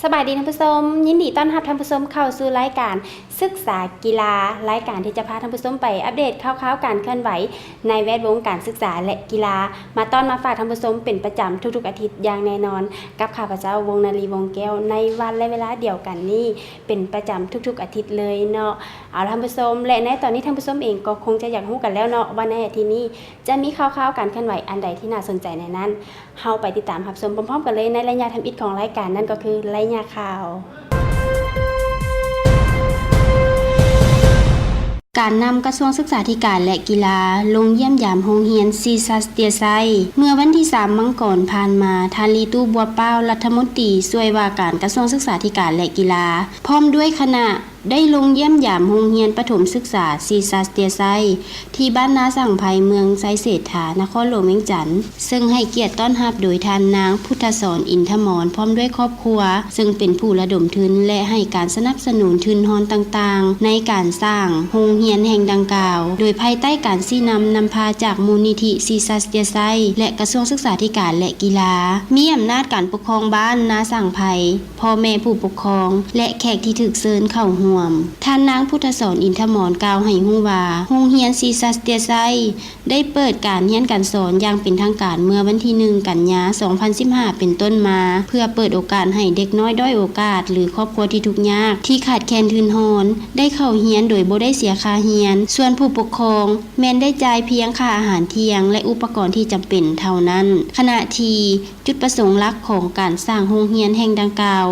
ສະບາຍດີທ່ານຜູ້ຊົມ, ຍິນດີຕ້ອນຮັບທ່ານຜູ້ຊົມເຂົ້າສູ່ລາຍການສຶກສາກິລາ, ລາຍການທີ່ຈະພາທ່ານຜູ້ຊົມໄປອັບເດດຂ່າວຄາວການເຄື່ອນໄຫວໃນແວດວົງການສຶກສາ ແລະ ກິລາ ມາຕ້ອນມາຝາກທ່ານຜູ້ຊົມເປັນປະຈຳທຸກໆອາທິດຢ່າງແນ່ນອນ ກັບຂ້າພະເຈົ້າ ວົງນາລີ ວົງແກ້ວ ໃນວັນ ແລະ ເວລາດຽວກັນນີ້ ເປັນປະຈຳທຸກໆອາທິດເລີຍເນາະ. ເອົາລະທ່ານຜູ້ຊົມ ແລະ ໃນຕອນນີ້ທ່ານຜູ້ຊົມເອງກໍຄົງຈະຢາກຮູ້ກັນແລ້ວເນາະ ວ່າໃນອາທິດນີ້ຈະມີຂ່າວຄາວການເຄື່ອນໄຫວອັນໃດທີ່ໜ້າສົນໃຈແນວນັ້ນ. ເຮົາໄປຕິດຕາມຮັບຊົມພ້ອມໆກັນເລີຍໃນໄລຍະທຳອິດຂອງລາຍການ, ນັ້ນກໍຄືໄລຍະຂ່າວ. ການນຳກະຊວງສຶກສາທິການ ແລະ ກິລາ ລົງຢ້ຽມຢາມໂຮງຮຽນຊີຊັດເຕຍໄຊ. ເມື່ອວັນທີສາມ ມັງກອນຜ່ານມາ, ທ່ານ ລີຕູ້ ບົວປ້າວ ລັດຖະມົນຕີຊ່ວຍວ່າການກະຊວງສຶກສາທິການ ແລະ ກິລາ ພ້ອມດ້ວຍຄະນະ ໄດ້ລົງຢ້ຽມຢາມໂຮງຮຽນປະຖົມສຶກສາຊີຊັດເຕຍໄຊ ທີ່ບ້ານນາສັງໄພ ເມືອງໄຊເສດຖາ ນະຄອນຫຼວງວຽງຈັນ, ເຊິ່ງໃຫ້ກຽດຕ້ອນຮັບໂດຍທ່ານນາງ ພຸດທະສອນ ອິນທະມອນ ພ້ອມດ້ວຍຄອບຄົວ, ເຊິ່ງເປັນຜູ້ລະດົມທຶນ ແລະ ໃຫ້ການສະໜັບສະໜູນທຶນຮອນຕ່າງໆ ໃນການສ້າງໂຮງຮຽນແຫ່ງດັ່ງກ່າວ, ໂດຍພາຍໃຕ້ການຊີ້ນຳນຳພາຈາກມູນນິທິຊີຊັດເຕຍໄຊ ແລະ ກະຊວງສຶກສາທິການ ແລະ ກິລາ, ມີອຳນາດການປົກຄອງບ້ານນາສັງໄພ, ພໍ່ແມ່ຜູ້ປົກຄອງ ແລະ ແຂກທີ່ຖືກເຊີນເຂົ້າຮ່ວມ. ທ່ານນາງ ພຸດທະສອນ ອິນທະມອນ ກ່າວໃຫ້ຮູ້ວ່າ ໂຮງຮຽນຊີຊັດເຕຍໄຊ ໄດ້ເປີດການຮຽນການສອນຢ່າງເປັນທາງການເມື່ອວັນທີໜຶ່ງ ກັນຍາ ສອງພັນສິບຫ້າ ເປັນຕົ້ນມາ, ເພື່ອເປີດໂອກາດໃຫ້ເດັກນ້ອຍດ້ອຍໂອກາດ ຫຼື ຄອບຄົວທີ່ທຸກຍາກ ທີ່ຂາດແຄນທຶນຮອນ ໄດ້ເຂົ້າຮຽນໂດຍບໍ່ໄດ້ເສຍຄ່າຮຽນ, ສ່ວນຜູ້ປົກຄອງແມ່ນໄດ້ຈ່າຍພຽງຄ່າອາຫານທ່ຽງ ແລະ ອຸປະກອນທີ່ຈຳເປັນເທົ່ານັ້ນ. ຂະນະທີ່ ຈຸດປະສົງຫຼັກຂອງການສ້າງໂຮງຮຽນແຫ່ງດັ່ງກ່າວ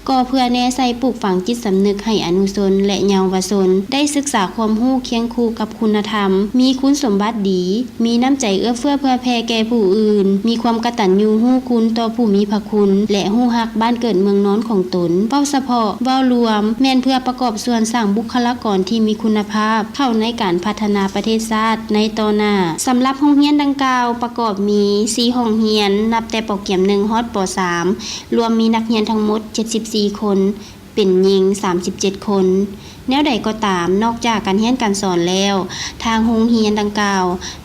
ກໍເພື່ອແນໃສ່ປູກຝັງຈິດສຳນຶກໃຫ້ອະນຸຊົນ ແລະ ເຍົາວະຊົນ ໄດ້ສຶກສາຄວາມຮູ້ຄຽງຄູ່ກັບຄຸນນະທຳ, ມີຄຸນສົມບັດດີ, ມີນ້ຳໃຈເອື້ອເຟື້ອເຜື່ອແຜ່ແກ່ຜູ້ອື່ນ, ມີຄວາມກະຕັນຍູຮູ້ຄຸນຕໍ່ຜູ້ມີພະຄຸນ ແລະ ຮູ້ຮັກບ້ານເກີດເມືອງນອນຂອງຕົນ. ເວົ້າສະເພາະ, ເວົ້າລວມ, ແມ່ນເພື່ອປະກອບສ່ວນສ້າງບຸກຄະລາກອນທີ່ມີຄຸນນະພາບເຂົ້າໃນການພັດທະນາປະເທດຊາດໃນຕໍ່ໜ້າ. ສຳລັບໂຮງຮຽນດັ່ງກ່າວປະກອບມີສີ່ຫ້ອງຮຽນ, ນັບແຕ່ ປ.ກຽມໜຶ່ງ ຮອດ ປ.ສາມ ລວມມີນັກຮຽນທັງໝົດເຈັດສິບສີ່ຄົນ, ເປັນຍິງສາມສິບເຈັດຄົນ. ແນວໃດກໍຕາມ, ນອກຈາກການຮຽນການສອນແລ້ວ, ທາງໂຮງຮຽນດັ່ງກ່າວ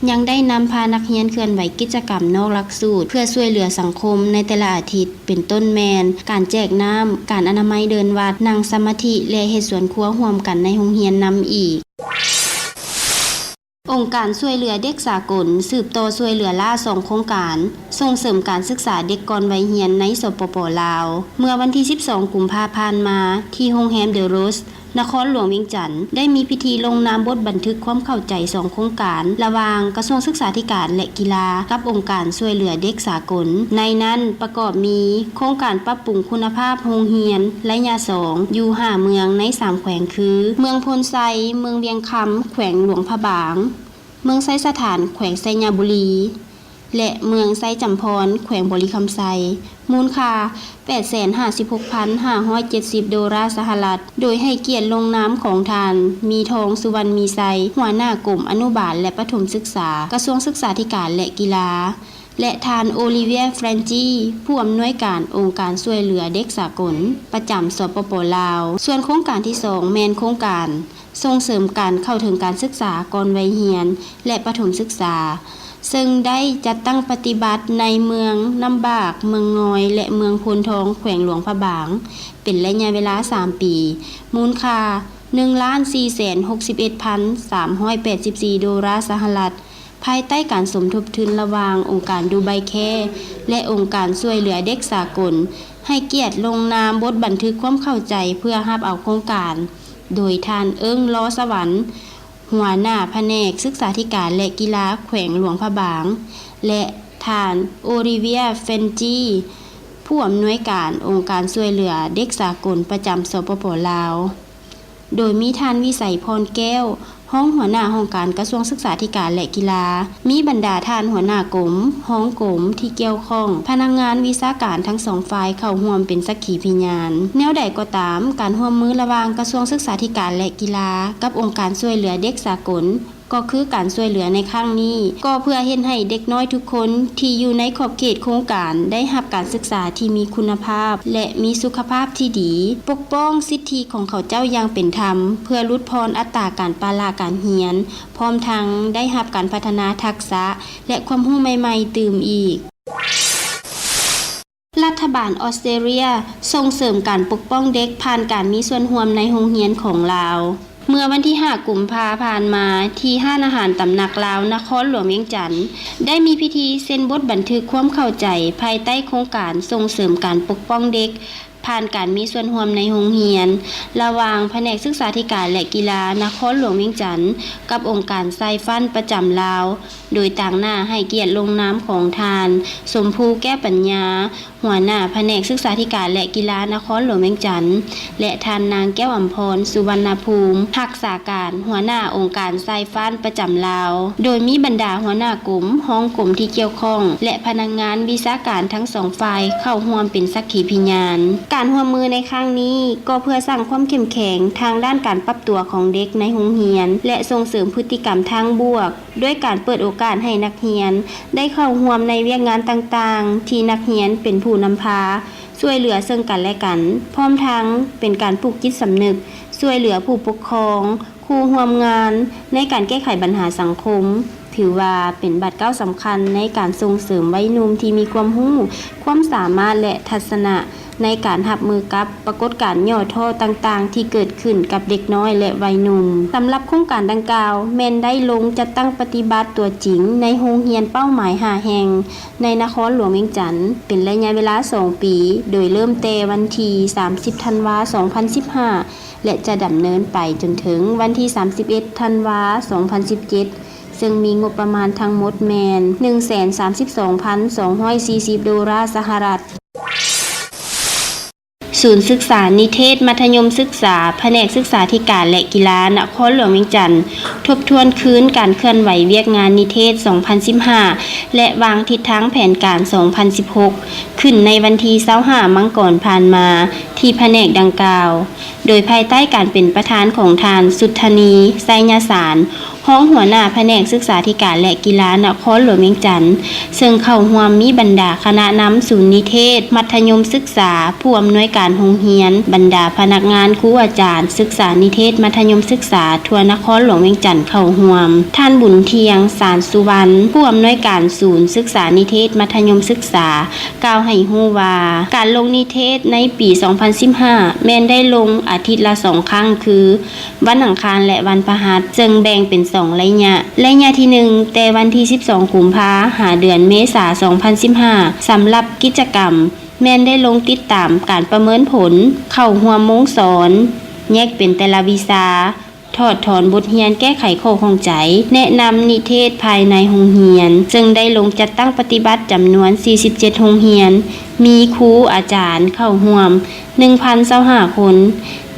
ຍັງໄດ້ນຳພານັກຮຽນເຄື່ອນໄຫວກິດຈະກຳນອກຫຼັກສູດ ເພື່ອຊ່ວຍເຫຼືອສັງຄົມໃນແຕ່ລະອາທິດ, ເປັນຕົ້ນແມ່ນການແຈກນ້ຳ, ການອະນາໄມເດີ່ນວັດ, ນັ່ງສະມາທິ ແລະ ເຮັດສວນຄົວຮ່ວມກັນໃນໂຮງຮຽນນຳອີກ. ອົງການຊ່ວຍເຫຼືອເດັກສາກົນ ສືບຕໍ່ຊ່ວຍເຫຼືອລ້າສອງໂຄງການ ສົ່ງເສີມການສຶກສາເດັກກ່ອນໄວຮຽນໃນ ສປປ ລາວ. ເມື່ອວັນທີສິບສອງ ກຸມພາ ຜ່ານມາ, ທີ່ໂຮງແຮມເດີໂຣສ ນະຄອນຫຼວງວຽງຈັນ ໄດ້ມີພິທີລົງນາມບົດບັນທຶກຄວາມເຂົ້າໃຈສອງໂຄງການ ລະຫວ່າງກະຊວງສຶກສາທິການ ແລະ ກິລາ ກັບອົງການຊ່ວຍເຫຼືອເດັກສາກົນ. ໃນນັ້ນປະກອບມີ ໂຄງການປັບປຸງຄຸນນະພາບໂຮງຮຽນໄລຍະສອງ ຢູ່ຫ້າເມືອງໃນສາມແຂວງຄື ເມືອງໂພນໄຊ, ເມືອງວຽງຄຳ ແຂວງຫຼວງພະບາງ, ເມືອງໄຊສະຖານ ແຂວງໄຊຍະບູລີ ແລະ ເມືອງໄຊຈຳພອນ ແຂວງບໍລິຄຳໄຊ, ມູນຄ່າ ແປດແສນຫ້າສິບຫົກພັນຫ້າຮ້ອຍເຈັດສິບ ໂດລາສະຫະລັດ, ໂດຍໃຫ້ກຽດລົງນາມຂອງທ່ານ ມີທອງ ສຸວັນມີໄຊ, ຫົວໜ້າກົມອະນຸບານ ແລະ ປະຖົມສຶກສາ, ກະຊວງສຶກສາທິການ ແລະ ກິລາ, ແລະ ທ່ານ ໂອລິເວຍ ແຟຣນຈີ, ຜູ້ອຳນວຍການອົງການຊ່ວຍເຫຼືອເດັກສາກົນ ປະຈຳ ສປປ ລາວ. ສ່ວນໂຄງການທີສອງ ແມ່ນໂຄງການ ສົ່ງເສີມການເຂົ້າເຖິງການສຶກສາກ່ອນໄວຮຽນ ແລະ ປະຖົມສຶກສາ, ເຊິ່ງໄດ້ຈັດຕັ້ງປະຕິບັດໃນເມືອງນ້ຳບາກ, ເມືອງງອຍ ແລະ ເມືອງໂພນທອງ ແຂວງຫຼວງພະບາງ ເປັນໄລຍະເວລາສາມປີ, ມູນຄ່າ ໜຶ່ງລ້ານສີ່ແສນຫົກສິບເອັດພັນສາມຮ້ອຍແປດສິບສີ່ ໂດລາສະຫະລັດ, ພາຍໃຕ້ການສົມທົບທຶນລະຫວ່າງອົງການດູໄບແຄ ແລະ ອົງການຊ່ວຍເຫຼືອເດັກສາກົນ, ໃຫ້ກຽດລົງນາມບົດບັນທຶກຄວາມເຂົ້າໃຈເພື່ອຮັບເອົາໂຄງການ ໂດຍທ່ານ ເອີ້ງ ລໍສະຫວັນ, ຫົວໜ້າພະແນກສຶກສາທິການ ແລະ ກິລາແຂວງຫຼວງພະບາງ ແລະ ທ່ານ ໂອລິເວຍ ເຟນຈີ, ຜູ້ອຳນວຍການອົງການຊ່ວຍເຫຼືອເດັກສາກົນປະຈຳ ສປປ ລາວ, ໂດຍມີທ່ານ ວິໄສ ພອນແກ້ວ, ຮອງຫົວໜ້າຫ້ອງການກະຊວງສຶກສາທິການ ແລະ ກິລາ, ມີບັນດາທ່ານຫົວໜ້າກົມ, ຮອງກົມທີ່ກ່ຽວຂ້ອງ, ພະນັກງານວິຊາການທັງສອງຝ່າຍເຂົ້າຮ່ວມເປັນສັກຂີພິຍານ. ແນວໃດກໍຕາມ, ການຮ່ວມມືລະຫວ່າງກະຊວງສຶກສາທິການ ແລະ ກິລາ ກັບອົງການຊ່ວຍເຫຼືອເດັກສາກົນ ກໍຄືການຊ່ວຍເຫຼືອໃນຄັ້ງນີ້ ກໍເພື່ອເຮັດໃຫ້ເດັກນ້ອຍທຸກຄົນທີ່ຢູ່ໃນຂອບເຂດໂຄງການໄດ້ຮັບການສຶກສາທີ່ມີຄຸນນະພາບ ແລະ ມີສຸຂະພາບທີ່ດີ, ປົກປ້ອງສິດທິຂອງເຂົາເຈົ້າຢ່າງເປັນທຳ ເພື່ອຫຼຸດຜ່ອນອັດຕາການປະລະການຮຽນ, ພ້ອມທັງໄດ້ຮັບການພັດທະນາທັກສະ ແລະ ຄວາມຮູ້ໃໝ່ໆຕື່ມອີກ. ລັດຖະ ການອອສເຕຣເລຍສົ່ງເສີມການປົກປ້ອງເດັກຜ່ານການມີສ່ວນຮ່ວມໃນໂຮງຮຽນຂອງລາວ. ເມື່ອວັນທີຫ້າ ກຸມພາຜ່ານມາ, ທີ່ຮ້ານອາຫານຕຳໜັກລາວນະຄອນຫຼວງວຽງຈັນ ໄດ້ມີພິທີເຊັນບົດບັນທຶກຄວາມເຂົ້າໃຈ ພາຍໃຕ້ໂຄງການສົ່ງເສີມການປົກປ້ອງເດັກ ຜ່ານການມີສ່ວນຮ່ວມໃນໂຮງຮຽນ ລະຫວ່າງພະແນກສຶກສາທິການ ແລະ ກິລານະຄອນຫຼວງວຽງຈັນ ກັບອົງການຊາຍຝັ່ນປະຈຳລາວ, ໂດຍຕາງໜ້າໃຫ້ກຽດລົງນາມຂອງທ່ານ ສົມພູ ແກ້ວປັນຍາ ຫົວໜ້າພະແນກສຶກສາທິການ ແລະ ກິລານະຄອນຫຼວງວຽງຈັນ ແລະ ທ່ານນາງ ແກ້ວອຳພອນ ສຸວັນນະພູມ ຮັກສາການຫົວໜ້າອົງການຊາຍຝັ່ນປະຈຳລາວ, ໂດຍມີບັນດາຫົວໜ້າກົມ, ຮອງກົມທີ່ກ່ຽວຂ້ອງ ແລະ ພະນັກງານວິຊາການທັງສອງຝ່າຍເຂົ້າຮ່ວມເປັນສັກຂີພິຍານ. ການຮ່ວມມືໃນຄັ້ງນີ້ກໍເພື່ອສ້າງຄວາມເຂັ້ມແຂງທາງດ້ານການປັບຕົວຂອງເດັກໃນໂຮງຮຽນ ແລະ ສົ່ງເສີມພຶດຕິກຳທາງບວກ ດ້ວຍການເປີດໂອກາດໃຫ້ນັກຮຽນໄດ້ເຂົ້າຮ່ວມໃນວຽກງານຕ່າງໆ ທີ່ນັກຮຽນເປັນຜູ້ນຳພາ, ຊ່ວຍເຫຼືອເຊິ່ງກັນແລະກັນ, ພ້ອມທັງເປັນການປູກຈິດສຳນຶກ ຊ່ວຍເຫຼືອຜູ້ປົກຄອງ, ຄູ່ຮ່ວມງານໃນການແກ້ໄຂບັນຫາສັງຄົມ, ຖືວ່າເປັນບາດກ້າວສຳຄັນໃນການສົ່ງເສີມໄວໜຸ່ມທີ່ມີຄວາມຮູ້, ຄວາມສາມາດ ແລະ ທັດສະນະ ໃນການຮັບມືກັບປາກົດການຫຍໍ້ທໍ້ຕ່າງໆ ທີ່ເກີດຂຶ້ນກັບເດັກນ້ອຍ ແລະ ໄວໜຸ່ມ. ສຳລັບໂຄງການດັ່ງກ່າວ ແມ່ນໄດ້ລົງຈັດຕັ້ງປະຕິບັດຕົວຈິງໃນໂຮງຮຽນເປົ້າໝາຍຫ້າແຫ່ງໃນນະຄອນຫຼວງວຽງຈັນ ເປັນໄລຍະເວລາສອງປີ, ໂດຍເລີ່ມແຕ່ວັນທີສາມສິບ ທັນວາ ສອງພັນສິບຫ້າ ແລະ ຈະດຳເນີນໄປຈົນເຖິງວັນທີສາມສິບເອັດ ທັນວາ ສອງພັນສິບເຈັດ ເຊິ່ງມີງົບປະມານທັງໝົດແມ່ນ ໜຶ່ງແສນສາມສິບສອງພັນສອງຮ້ອຍສີ່ສິບໂດລາສະຫະລັດ. ສູນສຶກສານິເທດມັດທະຍົມສຶກສາ ພະແນກສຶກສາທິການ ແລະ ກິລານະຄອນຫຼວງວຽງຈັນ ທົບທວນຄືນການເຄື່ອນໄຫວວຽກງານນິເທດສອງພັນສິບຫ້າ ແລະ ວາງທິດທາງແຜນການສອງພັນສິບຫົກ ຂຶ້ນໃນວັນທີຊາວຫ້າ ມັງກອນຜ່ານມາ ທີ່ພະແນກດັ່ງກ່າວ, ໂດຍພາຍໃຕ້ການເປັນປະທານຂອງທ່ານ ສຸດທະນີ ໄຊຍະສານ ຮອງຫົວໜ້າພະແນກສຶກສາທິການ ແລະ ກິລານະຄອນຫຼວງວຽງຈັນ, ເຊິ່ງເຂົ້າຮ່ວມມີບັນດາຄະນະນຳສູນນິເທດມັດທະຍົມສຶກສາ, ຜູ້ອຳນວຍການໂຮງຮຽນ, ບັນດາພະນັກງານ, ຄູອາຈານສຶກສານິເທດມັດທະຍົມສຶກສາທົ່ວນະຄອນຫຼວງວຽງຈັນເຂົ້າຮ່ວມ. ທ່ານ ບຸນທ່ຽງ ສານສຸວັນ ຜູ້ອຳນວຍການສູນສຶກສານິເທດມັດທະຍົມສຶກສາ ກ່າວໃຫ້ຮູ້ວ່າ ການລົງນິເທດໃນປີສອງພັນສິບຫ້າ ແມ່ນໄດ້ລົງອາທິດລະສອງຄັ້ງ ຄື ວັນອັງຄານ ແລະ ວັນພະຫັດ, ເຊິ່ງແບ່ງເປັນສອງໄລຍະ. ໄລຍະທີໜຶ່ງ ແຕ່ວັນທີສິບສອງ ກຸມພາ ຫາເດືອນເມສາ ສອງພັນສິບຫ້າ ສຳລັບກິດຈະກຳ ແມ່ນໄດ້ລົງຕິດຕາມການປະເມີນຜົນ, ເຂົ້າຮ່ວມໂມງສອນ, ແຍກເປັນແຕ່ລະວິຊາ, ຖອດຖອນບົດຮຽນແກ້ໄຂຂໍ້ຂ້ອງໃຈ, ແນະນຳນິເທດພາຍໃນໂຮງຮຽນ, ເຊິ່ງໄດ້ລົງຈັດຕັ້ງປະຕິບັດຈຳນວນສີ່ສິບເຈັດໂຮງຮຽນ, ມີຄູອາຈານເຂົ້າຮ່ວມ ໜຶ່ງພັນຊາວຫ້າຄົນ,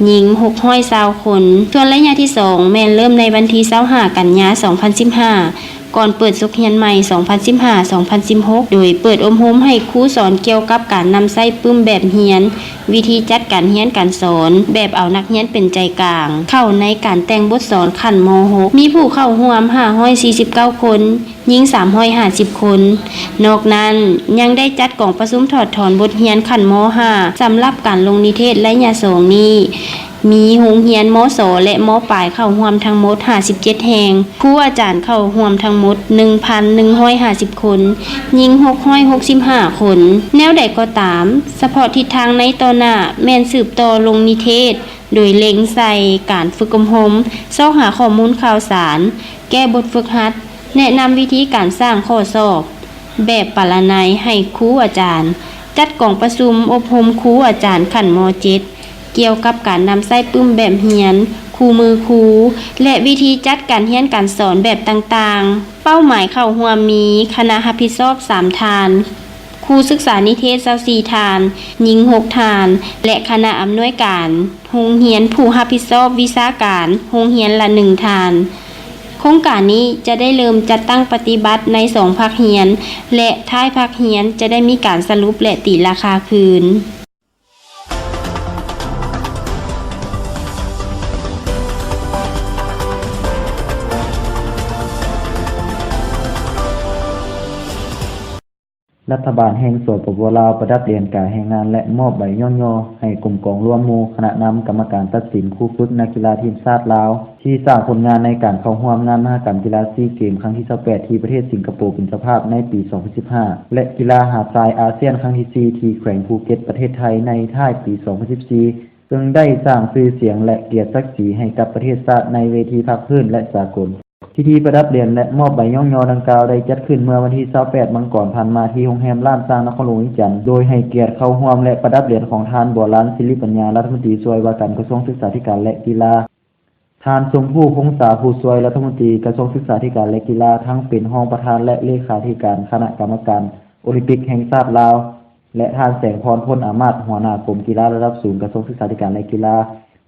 ຍິງຫົກຮ້ອຍຊາວຄົນ. ສ່ວນໄລຍະທີສອງ ແມ່ນເລີ່ມໃນວັນທີຊາວຫ້າ ກັນຍາ ສອງພັນສິບຫ້າ ກ່ອນເປີດສົກຮຽນໃໝ່ ສອງພັນສິບຫ້າ ສອງພັນສິບຫົກ ໂດຍເປີດອົບຮົມໃຫ້ຄູສອນກ່ຽວກັບການນຳໃຊ້ປຶ້ມແບບຮຽນ, ວິທີຈັດການຮຽນການສອນແບບເອົານັກຮຽນເປັນໃຈກາງ ເຂົ້າໃນການແຕ່ງບົດສອນຂັ້ນ ມໍຫົກ ມີຜູ້ເຂົ້າຮ່ວມ ຫ້າຮ້ອຍສີ່ສິບເກົ້າຄົນ, ຍິງສາມຮ້ອຍຫ້າສິບຄົນ. ນອກນັ້ນ ຍັງໄດ້ຈັດກອງປະຊຸມຖອດຖອນບົດຮຽນຂັ້ນ ມໍຫ້າ ສຳລັບການລົງນິເທດໄລຍະສອງນີ້ ມີໂຮງຮຽນ ມໍສ ແລະ ມໍປາຍ ເຂົ້າຮ່ວມທັງໝົດ ຫ້າສິບເຈັດແຫ່ງ, ຄູອາຈານເຂົ້າຮ່ວມທັງໝົດ ໜຶ່ງພັນໜຶ່ງຮ້ອຍຫ້າສິບຄົນ, ຍິງຫົກຮ້ອຍຫົກສິບຫ້າຄົນ. ແນວໃດກໍຕາມ, ສະເພາະທິດທາງໃນຕໍ່ໜ້າ ແມ່ນສືບຕໍ່ລົງນິເທດ ໂດຍເລັງໃສ່ການຝຶກອົບຮົມ, ຊອກຫາຂໍ້ມູນຂ່າວສານ, ແກ້ບົດຝຶກຫັດ, ແນະນຳວິທີການສ້າງຂໍ້ສອບແບບປະລະໄນໃຫ້ຄູອາຈານ, ຈັດກອງປະຊຸມອົບຮົມຄູອາຈານຂັ້ນ ມໍເຈັດ ກ່ຽວກັບການນຳໃຊ້ປຶ້ມແບບຮຽນ, ຄູ່ມືຄູ ແລະ ວິທີຈັດການຮຽນການສອນແບບຕ່າງໆ. ເປົ້າໝາຍເຂົ້າຮ່ວມມີຄະນະຮັບຜິດຊອບສາມທ່ານ, ຄູສຶກສານິເທດຊາວສີ່ທ່ານ, ຍິງຫົກທ່ານ ແລະ ຄະນະອຳນວຍການ ໂຮງຮຽນ ຜູ້ຮັບຜິດຊອບວິຊາການໂຮງຮຽນລະໜຶ່ງທ່ານ. ໂຄງການນີ້ຈະໄດ້ເລີ່ມຈັດຕັ້ງປະຕິບັດໃນສອງພາກຮຽນ ແລະ ທ້າຍພາກຮຽນຈະໄດ້ມີການສະຫຼຸບ ແລະ ຕີລາຄາຄືນ. ລັດຖະບານແຫ່ງ ສປປ ລາວ ປະດັບຫຼຽນກາແຮງງານ ແລະ ມອບໃບຍ້ອງຍໍໃຫ້ກົມກອງລວມໝູ່ຄະນະນຳກຳມະການຕັດສິນຄູຝຶກນັກກິລາທີມຊາດລາວ ທີ່ສ້າງຜົນງານໃນການເຂົ້າຮ່ວມງານມະຫະກຳກິລາຊີເກມຄັ້ງທີຊາວແປດ ທີ່ປະເທດສິງກະໂປເປັນເຈົ້າພາບໃນປີສອງພັນສິບຫ້າ ແລະ ກິລາຫາດຊາຍອາຊຽນຄັ້ງທີສີ່ ທີ່ແຂວງພູເກັດ ປະເທດໄທ ໃນທ້າຍປີສອງພັນສິບສີ່ ເຊິ່ງໄດ້ສ້າງຊື່ສຽງ ແລະ ກຽດສັກສີໃຫ້ກັບປະເທດຊາດໃນເວທີພາກພື້ນ ແລະ ສາກົນ. ພິທີປະດັບຫຼຽນ ແລະ ມອບໃບຍ້ອງຍໍດັ່ງກ່າວໄດ້ຈັດຂຶ້ນເມື່ອວັນທີຊາວແປດ ມັງກອນຜ່ານມາ ທີ່ໂຮງແຮມລ້ານຊ້າງ ນະຄອນຫຼວງວຽງຈັນ ໂດຍໃຫ້ກຽດເຂົ້າຮ່ວມ ແລະ ປະດັບຫຼຽນຂອງທ່ານ ບົວລານ ສິລິປັນຍາ ລັດຖະມົນຕີຊ່ວຍວ່າການກະຊວງສຶກສາທິການ ແລະ ກິລາ, ທ່ານ ຊົມພູ ພົງສາ ຜູ້ຊ່ວຍລັດຖະມົນຕີກະຊວງສຶກສາທິການ ແລະ ກິລາ ທັງເປັນຮອງປະທານ ແລະ ເລຂາທິການຄະນະກຳມະການໂອລິມປິກແຫ່ງຊາດລາວ ແລະ ທ່ານ ແສງພອນ ພົນອາມາດ ຫົວໜ້າກົມກິລາລະດັບສູງ ກະຊວງສຶກສາທິການ ແລະ ກິລາ,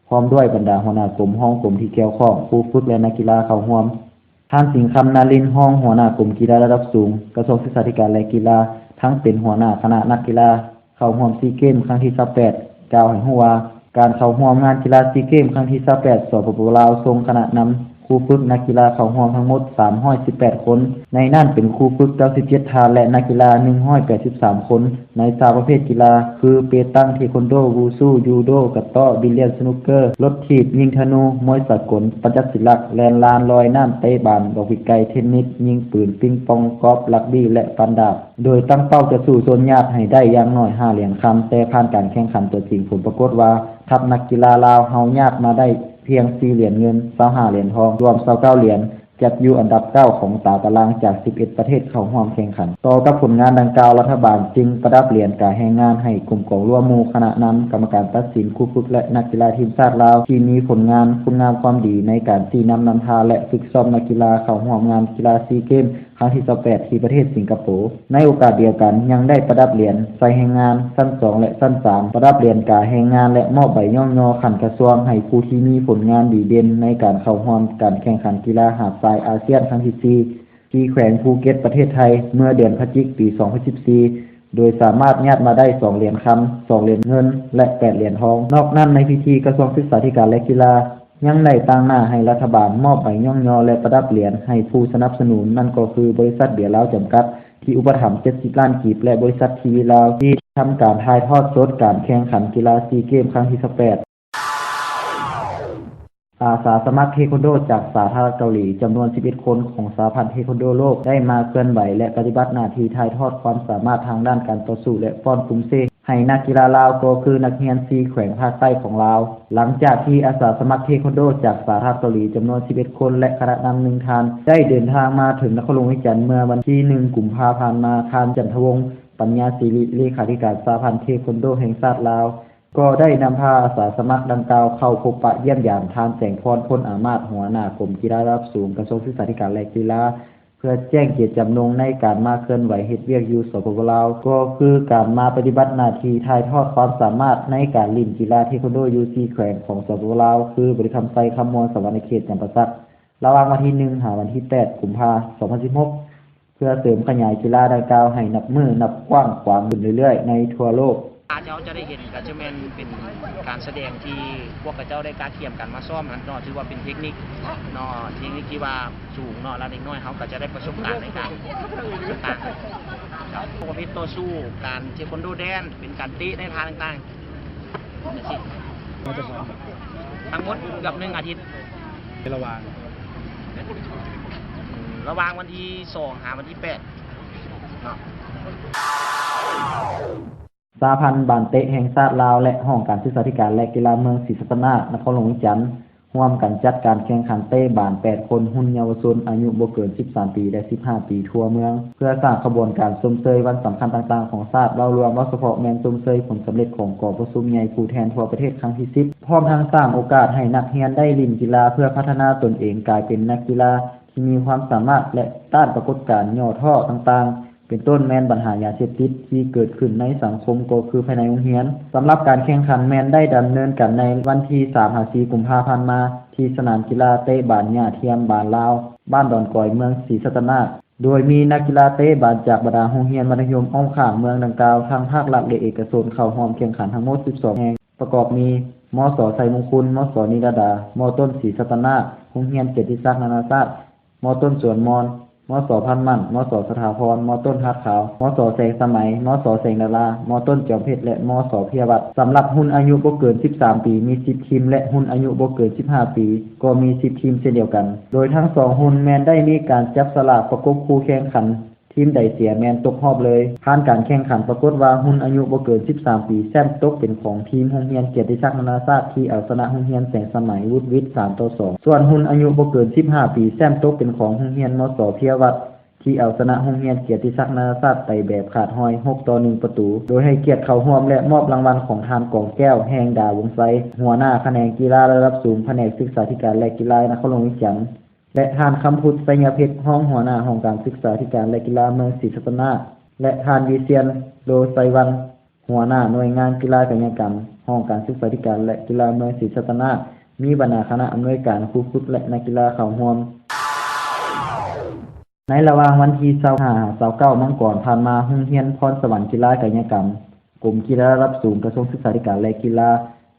ພ້ອມດ້ວຍບັນດາຫົວໜ້າກົມ, ຮອງກົມທີ່ກ່ຽວຂ້ອງ, ຄູຝຶກ ແລະ ນັກກິລາເຂົ້າຮ່ວມ. ທ່ານ ສິງຄຳ ນາລິນ ຮອງຫົວໜ້າກົມກິລາລະດັບສູງ ກະຊວງສຶກສາທິການ ແລະ ກິລາ, ທັງເປັນຫົວໜ້າຄະນະນັກກິລາເຂົ້າຮ່ວມຊີເກມຄັ້ງທີຊາວແປດ ກ່າວໃຫ້ຮູ້ວ່າ ການເຂົ້າຮ່ວມງານກິລາຊີເກມຄັ້ງທີຊາວແປດ ສປປ ລາວ ສົ່ງຄະນະນຳ, ຄູຝຶກ, ນັກກິລາເຂົ້າຮ່ວມທັງໝົດສາມຮ້ອຍສິບແປດຄົນ, ໃນນັ້ນເປັນຄູຝຶກເກົ້າສິບເຈັດທ່ານ ແລະ ນັກກິລາໜຶ່ງຮ້ອຍແປດສິບສາມຄົນ ໃນຊາວປະເພດກິລາ ຄື ເປຕັງ, ເທຄວັນໂດ, ວູຊູ, ຢູໂດ, ກະຕໍ້, ບິລລຽນ, ສະນຸກເກີ, ລົດຖີບ, ຍິງທະນູ, ມວຍສາກົນ, ປັນຈັກສິລັກ, ແລ່ນລານ, ລອຍນ້ຳ, ເຕະບານ, ບອກປີກໄກ່, ເທນນິດ, ຍິງປືນ, ປິງປອງ, ກອລຟ, ຣັກບີ້ ແລະ ຟັນດາບ. ໂດຍຕັ້ງເປົ້າຈະສູ້ຊົນຍາດໃຫ້ໄດ້ຢ່າງໜ້ອຍຫ້າຫຼຽນຄຳ, ແຕ່ຜ່ານການແຂ່ງຂັນຕົວຈິງ ຜົນປາກົດວ່າ ທັບນັກກິລາລາວເຮົາຍາດມາໄດ້ພຽງສີ່ຫຼຽນເງິນ, ຊາວຫ້າຫຼຽນທອງ, ລວມຊາວເກົ້າຫຼຽນ, ຈັດຢູ່ອັນດັບເກົ້າຂອງຕາຕະລາງຈາກສິບເອັດປະເທດເຂົ້າຮ່ວມແຂ່ງຂັນ. ຕໍ່ກັບຜົນງານດັ່ງກ່າວ, ລັດຖະບານຈຶ່ງປະດັບຫຼຽນກາແຮງງານໃຫ້ກົມກອງລວມໝູ່ຄະນະນຳກຳມະການຕັດສິນ, ຄູຝຶກ ແລະ ນັກກິລາທີມຊາດລາວ ທີ່ມີຜົນງານຄຸນງາມຄວາມດີໃນການຊີ້ນຳນຳພາ ແລະ ຝຶກຊ້ອມນັກກິລາເຂົ້າຮ່ວມງານກິລາຊີເກມ ຄັ້ງທີຊາວແປດ ທີ່ປະເທດສິງກະໂປ. ໃນໂອກາດດຽວກັນ ຍັງໄດ້ປະດັບຫຼຽນໃສ່ແຮງງານຊັ້ນສອງ ແລະ ຊັ້ນສາມ, ປະດັບຫຼຽນກາແຮງງານ ແລະ ມອບໃບຍ້ອງຍໍຂັ້ນກະຊວງໃຫ້ຜູ້ທີ່ມີຜົນງານດີເດັ່ນໃນການເຂົ້າຮ່ວມການແຂ່ງຂັນກິລາຫາດຊາຍອາຊຽນຄັ້ງທີສີ່ ທີ່ແຂວງພູເກັດ ປະເທດໄທ ເມື່ອເດືອນພະຈິກ ປີສອງພັນສິບສີ່ ໂດຍສາມາດຍາດມາໄດ້ສອງຫຼຽນຄຳ, ສອງຫຼຽນເງິນ ແລະ ແປດຫຼຽນທອງ. ນອກນັ້ນ, ໃນພິທີ ກະຊວງສຶກສາທິການ ແລະ ກິລາ ຍັງໄດ້ຕາງໜ້າໃຫ້ລັດຖະບານມອບໃບຍ້ອງຍໍ ແລະ ປະດັບຫຼຽນໃຫ້ຜູ້ສະໜັບສະໜູນ, ນັ້ນກໍຄື ບໍລິສັດເບຍລາວຈຳກັດ ທີ່ອຸປະຖຳເຈັດສິບລ້ານກີບ ແລະ ບໍລິສັດທີວີລາວ ທີ່ທຳການຖ່າຍທອດສົດການແຂ່ງຂັນກິລາຊີເກມຄັ້ງທີຊາວແປດ. ອາສາສະໝັກເທຄວັນໂດຈາກສາທາລະນະລັດເກົາຫຼີ ຈຳນວນສິບເອັດຄົນຂອງສະຫະພັນເທຄວັນໂດໂລກ ໄດ້ມາເຄື່ອນໄຫວ ແລະ ປະຕິບັດໜ້າທີ່ຖ່າຍທອດຄວາມສາມາດທາງດ້ານການຕໍ່ສູ້ ແລະ ປ້ອນປຸ່ມເຊ ໃຫ້ນັກກິລາລາວ ກໍຄືນັກຮຽນສີ່ແຂວງພາກໃຕ້ຂອງລາວ. ຫຼັງຈາກທີ່ອາສາສະໝັກເທຄວັນໂດຈາກສາທາລະນະລັດເກົາຫຼີຈຳນວນສິບເອັດຄົນ ແລະ ຄະນະນຳໜຶ່ງທ່ານ ໄດ້ເດີນທາງມາເຖິງນະຄອນຫຼວງວຽງຈັນເມື່ອວັນທີໜຶ່ງ ກຸມພາຜ່ານມາ, ທ່ານ ຈັນທະວົງ ປັນຍາສິລິ ເລຂາທິການສະຫະພັນເທຄວັນໂດແຫ່ງຊາດລາວ ກໍໄດ້ນຳພາອາສາສະໝັກດັ່ງກ່າວເຂົ້າພົບປະຢ້ຽມຢາມທ່ານ ແສງພອນ ພົນອາມາດ ຫົວໜ້າກົມກິລາລະດັບສູງ ກະຊວງສຶກສາທິການ ແລະ ກິລາ ເພື່ອແຈ້ງເຈດຈຳນົງໃນການມາເຄື່ອນໄຫວເຮັດວຽກຢູ່ ສປປ ລາວ ກໍຄືການມາປະຕິບັດໜ້າທີ່ຖ່າຍທອດຄວາມສາມາດໃນການຫຼິ້ນກິລາເທຄວັນໂດຢູ່ສີ່ແຂວງຂອງ ສປປ ລາວ ຄື ບໍລິຄຳໄຊ, ຄຳມ່ວນ, ສະຫວັນນະເຂດ, ຈຳປາສັກ ລະຫວ່າງວັນທີໜຶ່ງ ຫາວັນທີແປດ ກຸມພາ ສອງພັນສິບຫົກ ເພື່ອເສີມຂະຫຍາຍກິລາດັ່ງກ່າວໃຫ້ນັບມື້ນັບກວ້າງຂວາງຂຶ້ນເລື້ອຍໆໃນທົ່ວໂລກ. ເຈົ້າຈະໄດ້ເຫັນກໍຈະແມ່ນເປັນການສະແດງທີ່ພວກເຂົາເຈົ້າໄດ້ກະກຽມກັນມາຊ້ອມຫັ້ນເນາະ, ຖືວ່າເປັນເທັກນິກເນາະ, ເທັກນິກທີ່ວ່າສູງເນາະ, ແລ້ວເດັກນ້ອຍເຮົາກໍຈະໄດ້ປະສົບການໃນການຕ່າງໆ ເນາະ, ປະເພດຕໍ່ສູ້, ການເທຄວັນໂດແດນ, ເປັນການເຕະໃນທ່າຕ່າງໆ ຈັ່ງຊີ້ ທັງໝົດເກືອບໜຶ່ງອາທິດ ໃນລະຫວ່າງ ລະຫວ່າງວັນທີສອງ ຫາວັນທີແປດເນາະ. ສະຫະພັນບານເຕະແຫ່ງຊາດລາວ ແລະ ຫ້ອງການສຶກສາທິການ ແລະ ກິລາເມືອງສີສັດຕະນາກ ນະຄອນຫຼວງວຽງຈັນ ຮ່ວມກັນຈັດການແຂ່ງຂັນເຕະບານແປດຄົນ ຮຸ່ນເຍົາວະຊົນ ອາຍຸບໍ່ເກີນສິບສາມປີ ແລະ ສິບຫ້າປີ ທົ່ວເມືອງ ເພື່ອສ້າງຂະບວນການຊົມເຊີຍວັນສຳຄັນຕ່າງໆຂອງຊາດ. ເວົ້າລວມ, ເວົ້າສະເພາະແມ່ນຊົມເຊີຍຜົນສຳເລັດຂອງກອງປະຊຸມໃຫຍ່ຜູ້ແທນທົ່ວປະເທດຄັ້ງທີສິບ ພ້ອມທັງສ້າງໂອກາດໃຫ້ນັກຮຽນໄດ້ຫຼິ້ນກິລາເພື່ອພັດທະນາຕົນເອງກາຍເປັນນັກກິລາທີ່ມີຄວາມສາມາດ ແລະ ຕ້ານປາກົດການຫຍໍ້ທໍ້ຕ່າງໆ ເປັນຕົ້ນແມ່ນບັນຫາຢາເສບຕິດທີ່ເກີດຂຶ້ນໃນສັງຄົມກໍຄືພາຍໃນໂຮງຮຽນ. ສຳລັບການແຂ່ງຂັນແມ່ນໄດ້ດຳເນີນກັນໃນວັນທີສາມ ຫາ ສີ່ ກຸມພາຜ່ານມາ ທີ່ສະໜາມກິລາເຕະບານຫຍ້າທຽມບານລາວ ບ້ານດອນກອຍ ເມືອງສີສັດຕະນາກ ໂດຍມີນັກກິລາເຕະບານຈາກບັນດາໂຮງຮຽນມັດທະຍົມອ້ອມຂ້າງເມືອງດັ່ງກ່າວ ທັງພາກລັດ ແລະ ເອກະຊົນ ເຂົ້າຮ່ວມແຂ່ງຂັນທັງໝົດສິບສອງແຫ່ງ ປະກອບມີ ມສ ໄຊມຸງຄຸນ, ມສ ນິລະດາ, ມ ຕົ້ນສີສັດຕະນາກ, ໂຮງຮຽນກຽດຕິສັກນານາຊາດ, ມ ຕົ້ນສວນມອນ, ມ ມສ ພັນໝັ້ນ, ມສ ສະຖາພອນ, ມຕົ້ນຫາດຂາວ, ມສ ແສງສະໄໝ, ມສ ແສງດາລາ, ມຕົ້ນຈອມເພັດ ແລະ ມສ ເພຍວັດ. ສຳລັບຮຸ່ນອາຍຸບໍ່ເກີນສິບສາມປີ ມີສິບທີມ ແລະ ຮຸ່ນອາຍຸບໍ່ເກີນສິບຫ້າປີ ກໍມີສິບທີມເຊັ່ນດຽວກັນ. ໂດຍທັງສອງຮຸ່ນແມ່ນໄດ້ມີການຈັບສະຫຼາກປະກົບຄູ່ແຂ່ງຂັນ. ທີມໃດເສຍແມ່ນຕົກຮອບເລີຍ. ຜ່ານການແຂ່ງຂັນປາກົດວ່າຮຸ່ນອາຍຸບໍ່ເກີນສິບສາມປີ ແຊ້ມຕົກເປັນຂອງທີມໂຮງຮຽນກຽດຕິສັກນານາຊາດ ທີ່ເອົາຊະນະໂຮງຮຽນແສງສະໄໝວຸດວິດສາມຕໍ່ສອງ. ສ່ວນຮຸ່ນອາຍຸບໍ່ເກີນສິບຫ້າປີ ແຊ້ມຕົກເປັນຂອງໂຮງຮຽນ ມສ ເພຍວັດ ທີ່ເອົາຊະນະໂຮງຮຽນກຽດຕິສັກນານາຊາດໄປແບບຂາດຫອຍຫົກຕໍ່ໜຶ່ງປະຕູ ໂດຍໃຫ້ກຽດເຂົ້າຮ່ວມ ແລະ ມອບລາງວັນຂອງທ່ານ ກອງແກ້ວ ແຮ່ງດາວົງໄຊ ຫົວໜ້າຂະແໜງກິລາລະດັບສູງ ພະແນກສຶກສາທິການ ແລະ ກິລາ ນະຄອນຫຼວງວຽງຈັນ. ແລະ ທ່ານ ຄຳພຸດ ໄຊຍະເພັດ ຮອງຫົວໜ້າຫ້ອງການສຶກສາທິການ ແລະ ກິລາເມືອງສີສັດຕະນາກ ແລະ ທ່ານ ວິຊຽນ ໂລໄຊວັນ ຫົວໜ້າໜ່ວຍງານກິລາກາຍະກຳ ຫ້ອງການສຶກສາທິການ ແລະ ກິລາເມືອງສີສັດຕະນາກ ມີບັນດາຄະນະອຳນວຍການ, ຄູຝຶກ ແລະ ນັກກິລາເຂົ້າຮ່ວມ. ໃນລະຫວ່າງວັນທີຊາວຫ້າ ຫາ ຊາວເກົ້າມັງກອນຜ່ານມາ, ໂຮງຮຽນພອນສະຫວັນກິລາກາຍະກຳ ກົມກິລາລະດັບສູງ ກະຊວງສຶກສາທິການ ແລະ ກິລາ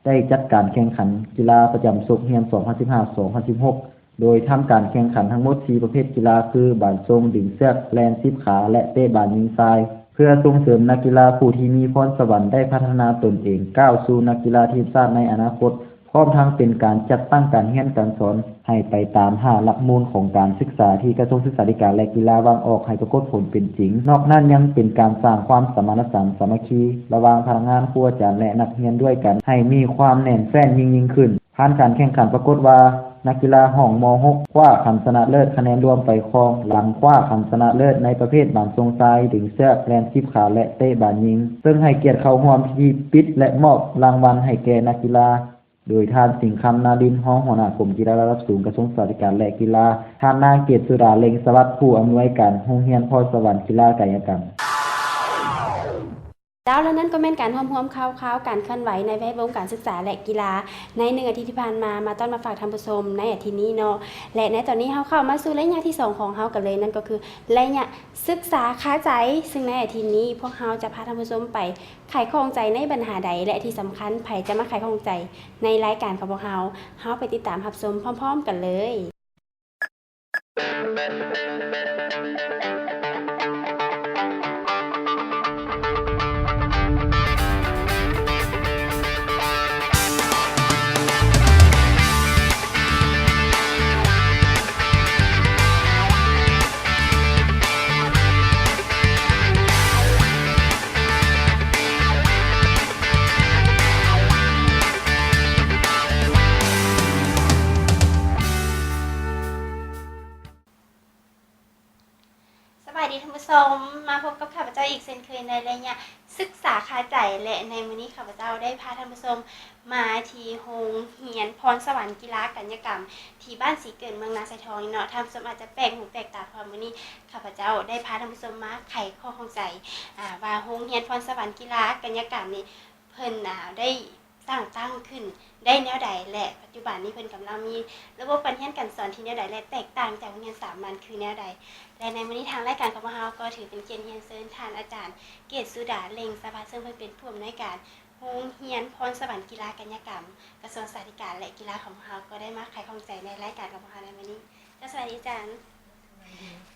ໄດ້ຈັດການແຂ່ງຂັນກິລາປະຈຳສົກຮຽນສອງພັນສິບຫ້າ ສອງພັນສິບຫົກ ໂດຍທຳການແຂ່ງຂັນທັງໝົດສີ່ປະເພດກິລາ ຄື ບານສົ່ງ, ດຶງເຊືອກ, ແລ່ນສິບຂາ ແລະ ເຕະບານຍິງຊາຍ ເພື່ອສົ່ງເສີມນັກກິລາຜູ້ທີ່ມີພອນສະຫວັນໄດ້ພັດທະນາຕົນເອງກ້າວສູ່ນັກກິລາທີມຊາດໃນອະນາຄົດ. ພ້ອມທັງເປັນການຈັດຕັ້ງການຮຽນການສອນໃຫ້ໄປຕາມຫ້າຫຼັກມູນຂອງການສຶກສາທີ່ກະຊວງສຶກສາທິການ ແລະ ກິລາວາງອອກໃຫ້ປາກົດຜົນເປັນຈິງ. ນອກນັ້ນຍັງເປັນການສ້າງຄວາມສະມານະສັນສາມັກຄີລະຫວ່າງພະນັກງານ, ຄູອາຈານ ແລະ ນັກຮຽນດ້ວຍກັນ ໃຫ້ມີຄວາມແໜ້ນແຟ້ນຍິ່ງໆຂຶ້ນ. ຜ່ານການແຂ່ງຂັນປາກົດວ່າ ນັກກິລາຫ້ອງ ມ ຫົກ ຄວ້າຂັນຊະນະເລີດຄະແນນລວມໄປຄອງ ຫຼັງຄວ້າຂັນຊະນະເລີດໃນປະເພດບານສົ່ງຊາຍ, ດຶງເຊືອກ, ແລ່ນສິບຂາ ແລະ ເຕະບານຍິງ ເຊິ່ງໃຫ້ກຽດເຂົ້າຮ່ວມພິທີປິດ ແລະ ມອບລາງວັນໃຫ້ແກ່ນັກກິລາ ໂດຍທ່ານ ສິງຄຳ ນາລິນ ຮອງຫົວໜ້າກົມກິລາລະດັບສູງ ກະຊວງສຶກສາທິການ ແລະ ກິລາ, ທ່ານນາງ ເກດສຸດາ ເລັງສະຫວັດ ຜູ້ອຳນວຍການໂຮງຮຽນພອນສະຫວັນກິລາກາຍະກຳ. ເຈົ້າ ແລະ ນັ້ນກໍແມ່ນການຮວບຮວມຂ່າວຄາວການເຄື່ອນໄຫວໃນແວດວົງການສຶກສາ ແລະ ກິລາ ໃນໜຶ່ງອາທິດທີ່ຜ່ານມາ ມາຕ້ອນມາຝາກທ່ານຜູ້ຊົມໃນອາທິດນີ້ເນາະ. ແລະ ໃນຕອນນີ້ເຮົາເຂົ້າມາສູ່ໄລຍະທີສອງຂອງເຮົາກັນເລີຍ, ນັ້ນກໍຄືໄລຍະສຶກສາຄາໃຈ, ຊຶ່ງໃນອາທິດນີ້ພວກເຮົາຈະພາທ່ານຜູ້ຊົມໄປໄຂຂໍ້ຂ້ອງໃຈໃນບັນຫາໃດ ແລະ ທີ່ສຳຄັນໃຜຈະມາໄຂຂໍ້ຂ້ອງໃຈໃນລາຍການຂອງພວກເຮົາ? ເຮົາໄປຕິດຕາມຮັບຊົມພ້ອມໆກັນເລີຍ. ສະບາຍດີທ່ານຜູ້ຊົມ, ມາພົບກັບຂ້າພະເຈົ້າອີກເຊັ່ນເຄີຍໃນໄລຍະສຶກສາຄາໃຈ ແລະ ໃນມື້ນີ້ຂ້າພະເຈົ້າໄດ້ພາທ່ານຜູ້ຊົມມາທີ່ໂຮງຮຽນພອນສະຫວັນກິລາກາຍະກຳ ທີ່ບ້ານສີເກີນ ເມືອງນາຊາຍທອງນີ້ເນາະ. ທ່ານຜູ້ຊົມອາດຈະແປກຫູແປກຕາ ເພາະວ່າມື້ນີ້ຂ້າພະເຈົ້າໄດ້ພາທ່ານຜູ້ຊົມມາໄຂຂໍ້ຂ້ອງໃຈ ອາ ວ່າໂຮງຮຽນພອນສະຫວັນກິລາກາຍະກຳນີ້ ເພິ່ນ ອາ ໄດ້ສ້າງຕັ້ງຂຶ້ນໄດ້ແນວໃດ ແລະ ປັດຈຸບັນນີ້ເພິ່ນກຳລັງມີລະບົບການຮຽນການສອນທີ່ແນວໃດ ແລະ ແຕກຕ່າງຈາກໂຮງຮຽນສາມັນຄືແນວໃດ. ແລະ ໃນມື້ນີ້ທາງລາຍການຂອງພວກເຮົາກໍຖືເປັນກຽດຮຽນເຊີນທ່ານອາຈານ ເກດສຸດາ ເລັງສະຫວັດ ເຊິ່ງເພິ່ນເປັນຜູ້ອຳນວຍການໂຮງຮຽນພອນສະຫວັນກິລາກາຍະກຳ ກະຊວງສຶກສາທິການ ແລະ ກິລາຂອງພວກເຮົາ ກໍໄດ້ມາໄຂຂ້ອງໃຈໃນລາຍການຂອງພວກເຮົາໃນມື້ນີ້. ເຈົ້າ ສະຫວັດດີອາຈານ.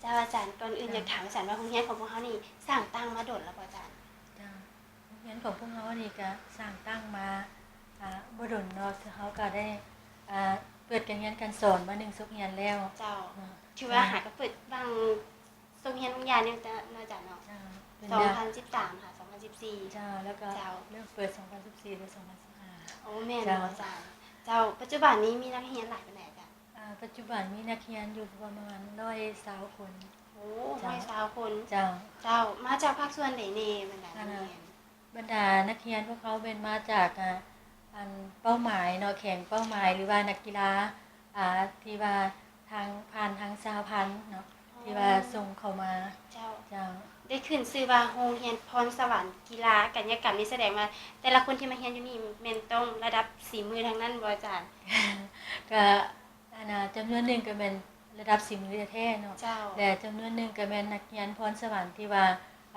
ເຈົ້າ ອາຈານ, ກ່ອນອື່ນຢາກຖາມອາຈານວ່າ ໂຮງຮຽນຂອງພວກເຮົານີ້ສ້າງຕັ້ງມາດົນແລ້ວບໍ່ອາຈານ? ເຈົ້າ ໂຮງຮຽນຂອງພວກເຮົານີ້ກະສ້າງຕັ້ງມາ ອາ ບໍ່ດົນເນາະ, ຄືເຮົາກະໄດ້ ອາ ເປີດການຮຽນການສອນມາໜຶ່ງສົກຮຽນແລ້ວ. ເຈົ້າ ເນາະ ຖືວ່າຫາກະເປີດຫວ່າງສົກຮຽນບາງຢ່າງນີ້ເນາະອາຈານເນາະ. ເຈົ້າ ສອງພັນສິບສາມຫາສອງພັນສິບສີ່. ເຈົ້າ ແລ້ວກະເລີ່ມເປີດສອງພັນສິບສີ່ ຫຼື ສອງພັນສິບຫ້າ. ໂອ້ ແມ່ນບໍ່ອາຈານ? ເຈົ້າ ປັດຈຸບັນນີ້ມີນັກຮຽນຫຼາຍປານໃດອາຈານ? ອາ ປັດຈຸບັນມີນັກຮຽນຢູ່ປະມານຮ້ອຍຊາວຄົນ. ໂອ້ ຮ້ອຍຊາວຄົນ. ເຈົ້າ ເຈົ້າ ມາຈາກພາກສ່ວນໃດແດ່ບັນດານັກຮຽນ? ບັນດານັກຮຽນພວກເຮົາແມ່ນມາຈາກ ອາ ອັນເປົ້າໝາຍເນາະ, ແຂວງເປົ້າໝາຍ ຫຼືວ່ານັກກິລາ ອາ ທີ່ວ່າທາງ ຜ່ານທາງສະຫະພັນເນາະ ທີ່ວ່າສົ່ງເຂົ້າມາ. ເຈົ້າ ເຈົ້າ ໄດ້ຂຶ້ນຊື່ວ່າໂຮງຮຽນພອນສະຫວັນກິລາກາຍະກຳນີ້ ສະແດງວ່າແຕ່ລະຄົນທີ່ມາຮຽນຢູ່ນີ້ແມ່ນຕ້ອງລະດັບສີມືທັງນັ້ນບໍ່ອາຈານ? ກະ ອັນນ່າ ຈຳນວນໜຶ່ງກະແມ່ນລະດັບສີມືແທ້ໆເນາະ. ເຈົ້າ ແລະ ຈຳນວນໜຶ່ງກະແມ່ນນັກຮຽນພອນສະຫວັນທີ່ວ່າ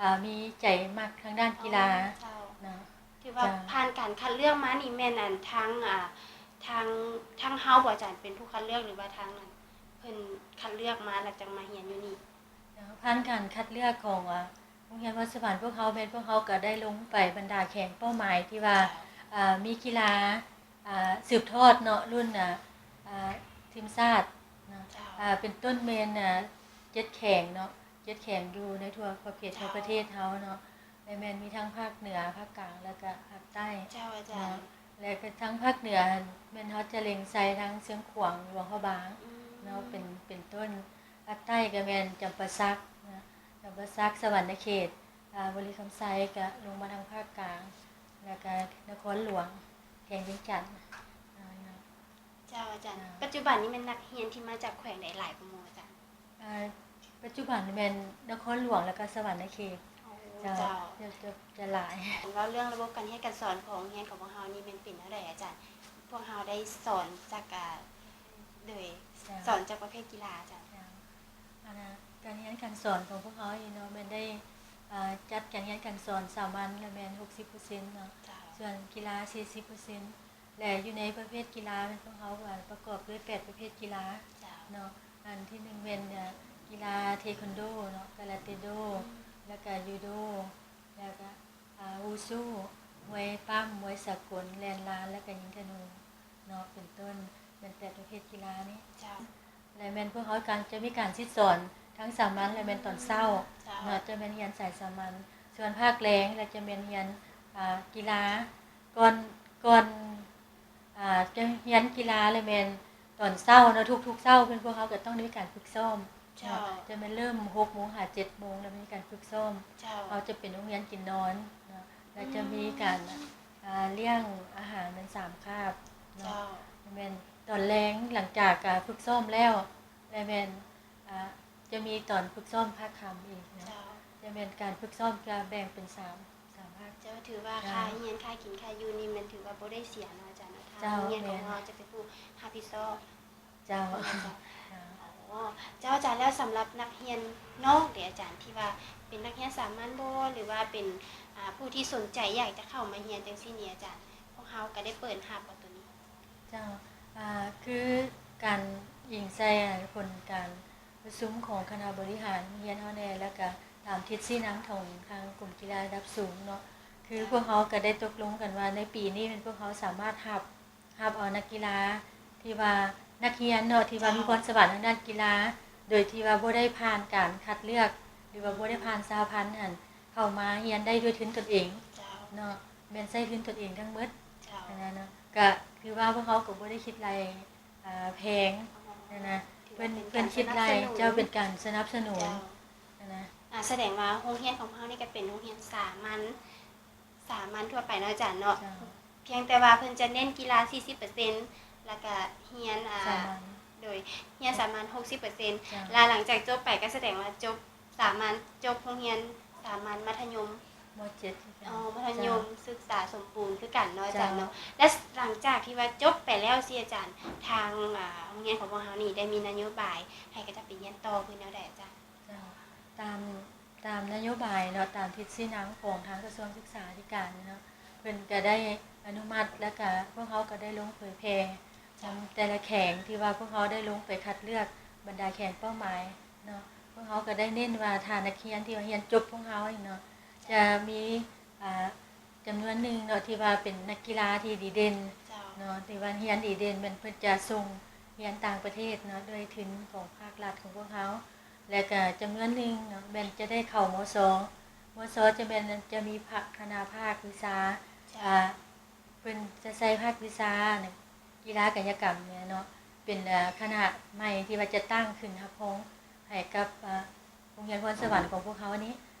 ອາ ມີໃຈມັກທາງດ້ານກິລາ. ເຈົ້າ ເນາະ ຖືວ່າ ເຈົ້າ ຜ່ານການຄັດເລືອກມານີ້ແມ່ນ ອັນ ທາງ ອາ ທາງ ທາງເຮົາບໍ່ອາຈານ ເປັນຜູ້ຄັດເລືອກ ຫຼືວ່າທາງ ອັນ ເພິ່ນຄັດເລືອກມາແລ້ວຈັ່ງມາຮຽນຢູ່ນີ້? ເຈົ້າ ຜ່ານການຄັດເລືອກຂອງ ອາ ໂຮງຮຽນພອນສະຫວັນພວກເຮົາ ແມ່ນພວກເຮົາກໍໄດ້ລົງໄປບັນດາແຂວງເປົ້າໝາຍທີ່ວ່າ ເຈົ້າ ອາ ມີກິລາ ອາ ສືບທອດເນາະ ລຸ້ນ ອາ ອາ ທີມຊາດເນາະ ເຈົ້າ ອາ ເປັນຕົ້ນແມ່ນ ອາ ເຈັດແຂວງເນາະ ເຈັດແຂວງຢູ່ໃນທົ່ວຂອບເຂດຂອງ ເຈົ້າ ປະເທດເຮົາເນາະ ແລະ ແມ່ນມີທັງພາກເໜືອ ພາກກາງ ແລ້ວກະພາກໃຕ້ ເຈົ້າ ອາຈານ ເນາະ ແລະ ກະທາງພາກເໜືອຫັ້ນ ແມ່ນເຮົາຈະເລັງໃສ່ທາງຊຽງຂວາງ ຫຼວງພະບາງ ອືມ ເນາະ ເປັນ ເປັນຕົ້ນ ພາກໃຕ້ກະແມ່ນຈຳປາສັກເນາະ ຈຳປາສັກ ສະຫວັນນະເຂດ ອາ ບໍລິຄຳໄຊ ກະລົງມາທາງພາກກາງ ແລ້ວກະນະຄອນຫຼວງ ແຂວງວຽງຈັນ ເນາະ. ເຈົ້າ ອາຈານ ເຈົ້າ ປັດຈຸບັນນີ້ແມ່ນນັກຮຽນທີ່ມາຈາກແຂວງໃດຫຼາຍກວ່າໝູ່ອາຈານ? ອາ ປັດຈຸບັນນີ້ແມ່ນນະຄອນຫຼວງ ແລ້ວກະສະຫວັນນະເຂດ ໂອ້ ເຈົ້າ ເຈົ້າ ຈະ ຈະ ຈະຫຼາຍ. ເຫັນເວົ້າເລື່ອງລະບົບການຮຽນການສອນຂອງໂຮງຮຽນຂອງພວກເຮົານີ້ແມ່ນເປັນແນວໃດອາຈານ? ພວກເຮົາໄດ້ສອນຈາກ ອາ ໂດຍ ເຈົ້າ ສອນຈາກປະເພດກິລາອາຈານ? ເຈົ້າ ອັນນະ ການຮຽນການສອນຂອງພວກເຮົານີ້ເນາະ ແມ່ນໄດ້ ອາ ຈັດການຮຽນການສອນສາມັນລະແມ່ນຫົກສິບເປີເຊັນເນາະ ເຈົ້າ ສ່ວນກິລາສີ່ສິບເປີເຊັນ ແລະ ຢູ່ໃນປະເພດກິລາແມ່ນພວກເຮົາ ອາ ປະກອບດ້ວຍແປດປະເພດກິລາ ເຈົ້າ ເນາະ ອັນທີໜຶ່ງແມ່ນ ອາ ກິລາເທຄວັນໂດເນາະ ກາລາເຕໂດ ອືມ ແລ້ວກະຢູໂດ ແລ້ວກະ ອາ ວູຊູ ມວຍປ້ຳ ມວຍສາກົນ ແລ່ນລານ ແລ້ວກະຍິງທະນູເນາະ ເປັນຕົ້ນ ແມ່ນແປດປະເພດກິລານີ້ ເຈົ້າ ແລະ ແມ່ນພວກເຮົາກະຈະມີການສິດສອນທັງສາມັນ ແລະ ແມ່ນຕອນເຊົ້າ ເຈົ້າ ເນາະ ຈະແມ່ນຮຽນສາຍສາມັນ ສ່ວນພາກແລງລະຈະແມ່ນຮຽນ ອາ ກິລາ ກ່ອນ ກ່ອນ ອາ ຈະຮຽນກິລາລະແມ່ນຕອນເຊົ້າເນາະ ທຸກໆເຊົ້າເພິ່ນ ພວກເຮົາກະຕ້ອງໄດ້ມີການຝຶກຊ້ອມ ເຈົ້າ ເນາະ ຈະແມ່ນເລີ່ມຫົກໂມງຫາເຈັດໂມງ ລະມີການຝຶກຊ້ອມ ເຈົ້າ ເຮົາຈະເປັນໂຮງຮຽນກິນນອນເນາະ ລະຈະມີການ ອືມ ອາ ລ້ຽງອາຫານແມ່ນສາມຄາບເນາະ ເຈົ້າ ແມ່ນຕອນແລງຫຼັງຈາກ ອາ ຝຶກຊ້ອມແລ້ວ ລະແມ່ນ ອາ ຈະມີຕອນຝຶກຊ້ອມພາກຄ່ຳອີກເນາະ ເຈົ້າ ຈະແມ່ນການຝຶກຊ້ອມຈະແບ່ງເປັນສາມ ສາມພາກ ເຈົ້າ ຖືວ່າ ເຈົ້າ ຄ່າຮຽນ ຄ່າກິນ ຄ່າຢູ່ນີ້ແມ່ນຖືວ່າບໍ່ໄດ້ເສຍເນາະອາຈານເນາະ ທາງ ເຈົ້າ ໂຮງຮຽນຂອງ ແມ່ນ ເຮົາຈະເປັນຜູ້ຮັບຜິດຊອບ ເຈົ້າ ເຈົ້າ ເຈົ້າ ເຈົ້າ ອາຈານ ແລ້ວສຳລັບນັກຮຽນນອກເດອາຈານ ທີ່ວ່າເປັນນັກຮຽນສາມັນບໍ ຫຼືວ່າເປັນ ອາ ຜູ້ທີ່ສົນໃຈຢາກຈະເຂົ້າມາຮຽນຈັ່ງຊີ້ນີ້ອາຈານ ພວກເຮົາກະໄດ້ເປີດຮັບບໍ່ໂຕນີ້? ເຈົ້າ ອາ ຄືການອີງໃສ່ ອາ ຜົນການປະຊຸມຂອງຄະນະບໍລິຫານໂຮງຮຽນເຮົາແດ່ ແລ້ວກະຕາມທິດຊີ້ນຳຂອງທາງກົມກິລາລະດັບສູງເນາະ ຄື ເຈົ້າ ພວກເຮົາກະໄດ້ຕົກລົງກັນວ່າໃນປີນີ້ແມ່ນພວກເຮົາສາມາດຮັບ ຮັບເອົານັກກິລາທີ່ວ່າ ນັກຮຽນເນາະ ທີ່ວ່າ ເຈົ້າ ມີພອນສະຫວັນທາງດ້ານກິລາ ໂດຍທີ່ວ່າບໍ່ໄດ້ຜ່ານການຄັດເລືອກ ຫຼືວ່າບໍ່ໄດ້ຜ່ານສະຫະພັນຫັ້ນ ເຂົ້າມາຮຽນໄດ້ດ້ວຍທຶນຕົນເອງ ເຈົ້າ ເນາະ ແມ່ນໃຊ້ທຶນຕົນເອງທັງໝົດ ເຈົ້າ ຫັ້ນນະເນາະ ກະຖືວ່າພວກເຮົາກະບໍ່ໄດ້ຄິດໄລ່ ອາ ແພງ ອໍ ຫັ້ນນະ ຖືວ່າ ເພິ່ນ ເພິ່ນຄິດໄລ່ ເຈົ້າ ເປັນການສະໜັບສະໜູນ ເຈົ້າ ຫັ້ນນະ ອາ ສະແດງວ່າໂຮງຮຽນຂອງເຮົານີ້ກະເປັນໂຮງຮຽນສາມັນ ສາມັນທົ່ວໄປເນາະອາຈານເນາະ ເຈົ້າ ພຽງແຕ່ວ່າເພິ່ນຈະເນັ້ນກິລາສີ່ສິບເປີເຊັນ ແລ້ວກະຮຽນ ອາ ສາມັນ ໂດຍ ຮຽນສາມັນຫົກສິບເປີເຊັນ ເຈົ້າ ແລະ ຫຼັງຈາກຈົບໄປກະສະແດງວ່າຈົບສາມັນ ຈົບໂຮງຮຽນສາມັນມັດທະຍົມ ມໍເຈັດ ອໍ ມັດທະຍົມ ເຈົ້າ ສຶກສາສົມບູນຄືກັນເນາະອາຈານເນາະ ເຈົ້າ ແລະ ຫຼັງຈາກທີ່ວ່າຈົບໄປແລ້ວຊີ້ອາຈານ ທາງ ອາ ໂຮງຮຽນຂອງພວກເຮົານີ້ໄດ້ມີນະໂຍບາຍໃຫ້ເຂົາເຈົ້າໄປຮຽນຕໍ່ຄືແນວໃດອາຈານ? ເຈົ້າ ຕາມ ຕາມນະໂຍບາຍເນາະ ຕາມທິດຊີ້ນຳຂອງທາງກະຊວງສຶກສາທິການເນາະ ເພິ່ນກະໄດ້ອະນຸມັດ ແລ້ວກະພວກເຮົາກະໄດ້ລົງເຜີຍແຜ່ ເຈົ້າ ນຳແຕ່ລະແຂວງທີ່ວ່າພວກເຮົາໄດ້ລົງໄປຄັດເລືອກບັນດາແຂວງເປົ້າໝາຍເນາະ ພວກເຮົາກະໄດ້ເນັ້ນວ່າຖ້ານັກຮຽນທີ່ວ່າຮຽນຈົບພວກເຮົານີ້ເນາະ ຈະມີ ອາ ຈຳນວນໜຶ່ງເນາະ ທີ່ວ່າເປັນນັກກິລາທີ່ດີເດັ່ນ ເຈົ້າ ເນາະ ທີ່ວ່າຮຽນດີເດັ່ນ ແມ່ນເພິ່ນຈະສົ່ງຮຽນຕ່າງປະເທດເນາະ ດ້ວຍທຶນຂອງພາກລັດຂອງພວກເຮົາ ແລະກະຈຳນວນໜຶ່ງເນາະ ແມ່ນຈະໄດ້ເຂົ້າ ມສ ມສ ຈະແມ່ນ ຈະມີພະ ຄະນະພາກວິຊາ ເຈົ້າ ອາ ເພິ່ນຈະໃສ່ພາກວິຊາ ກິລາກາຍະກຳນີ້ເນາະ ເປັນ ອາ ຄະນະໃໝ່ທີ່ວ່າຈະຕັ້ງຂຶ້ນຮັບຮອງໃຫ້ກັບ ອາ ໂຮງຮຽນພອນສະຫວັນຂອງພວກເຮົານີ້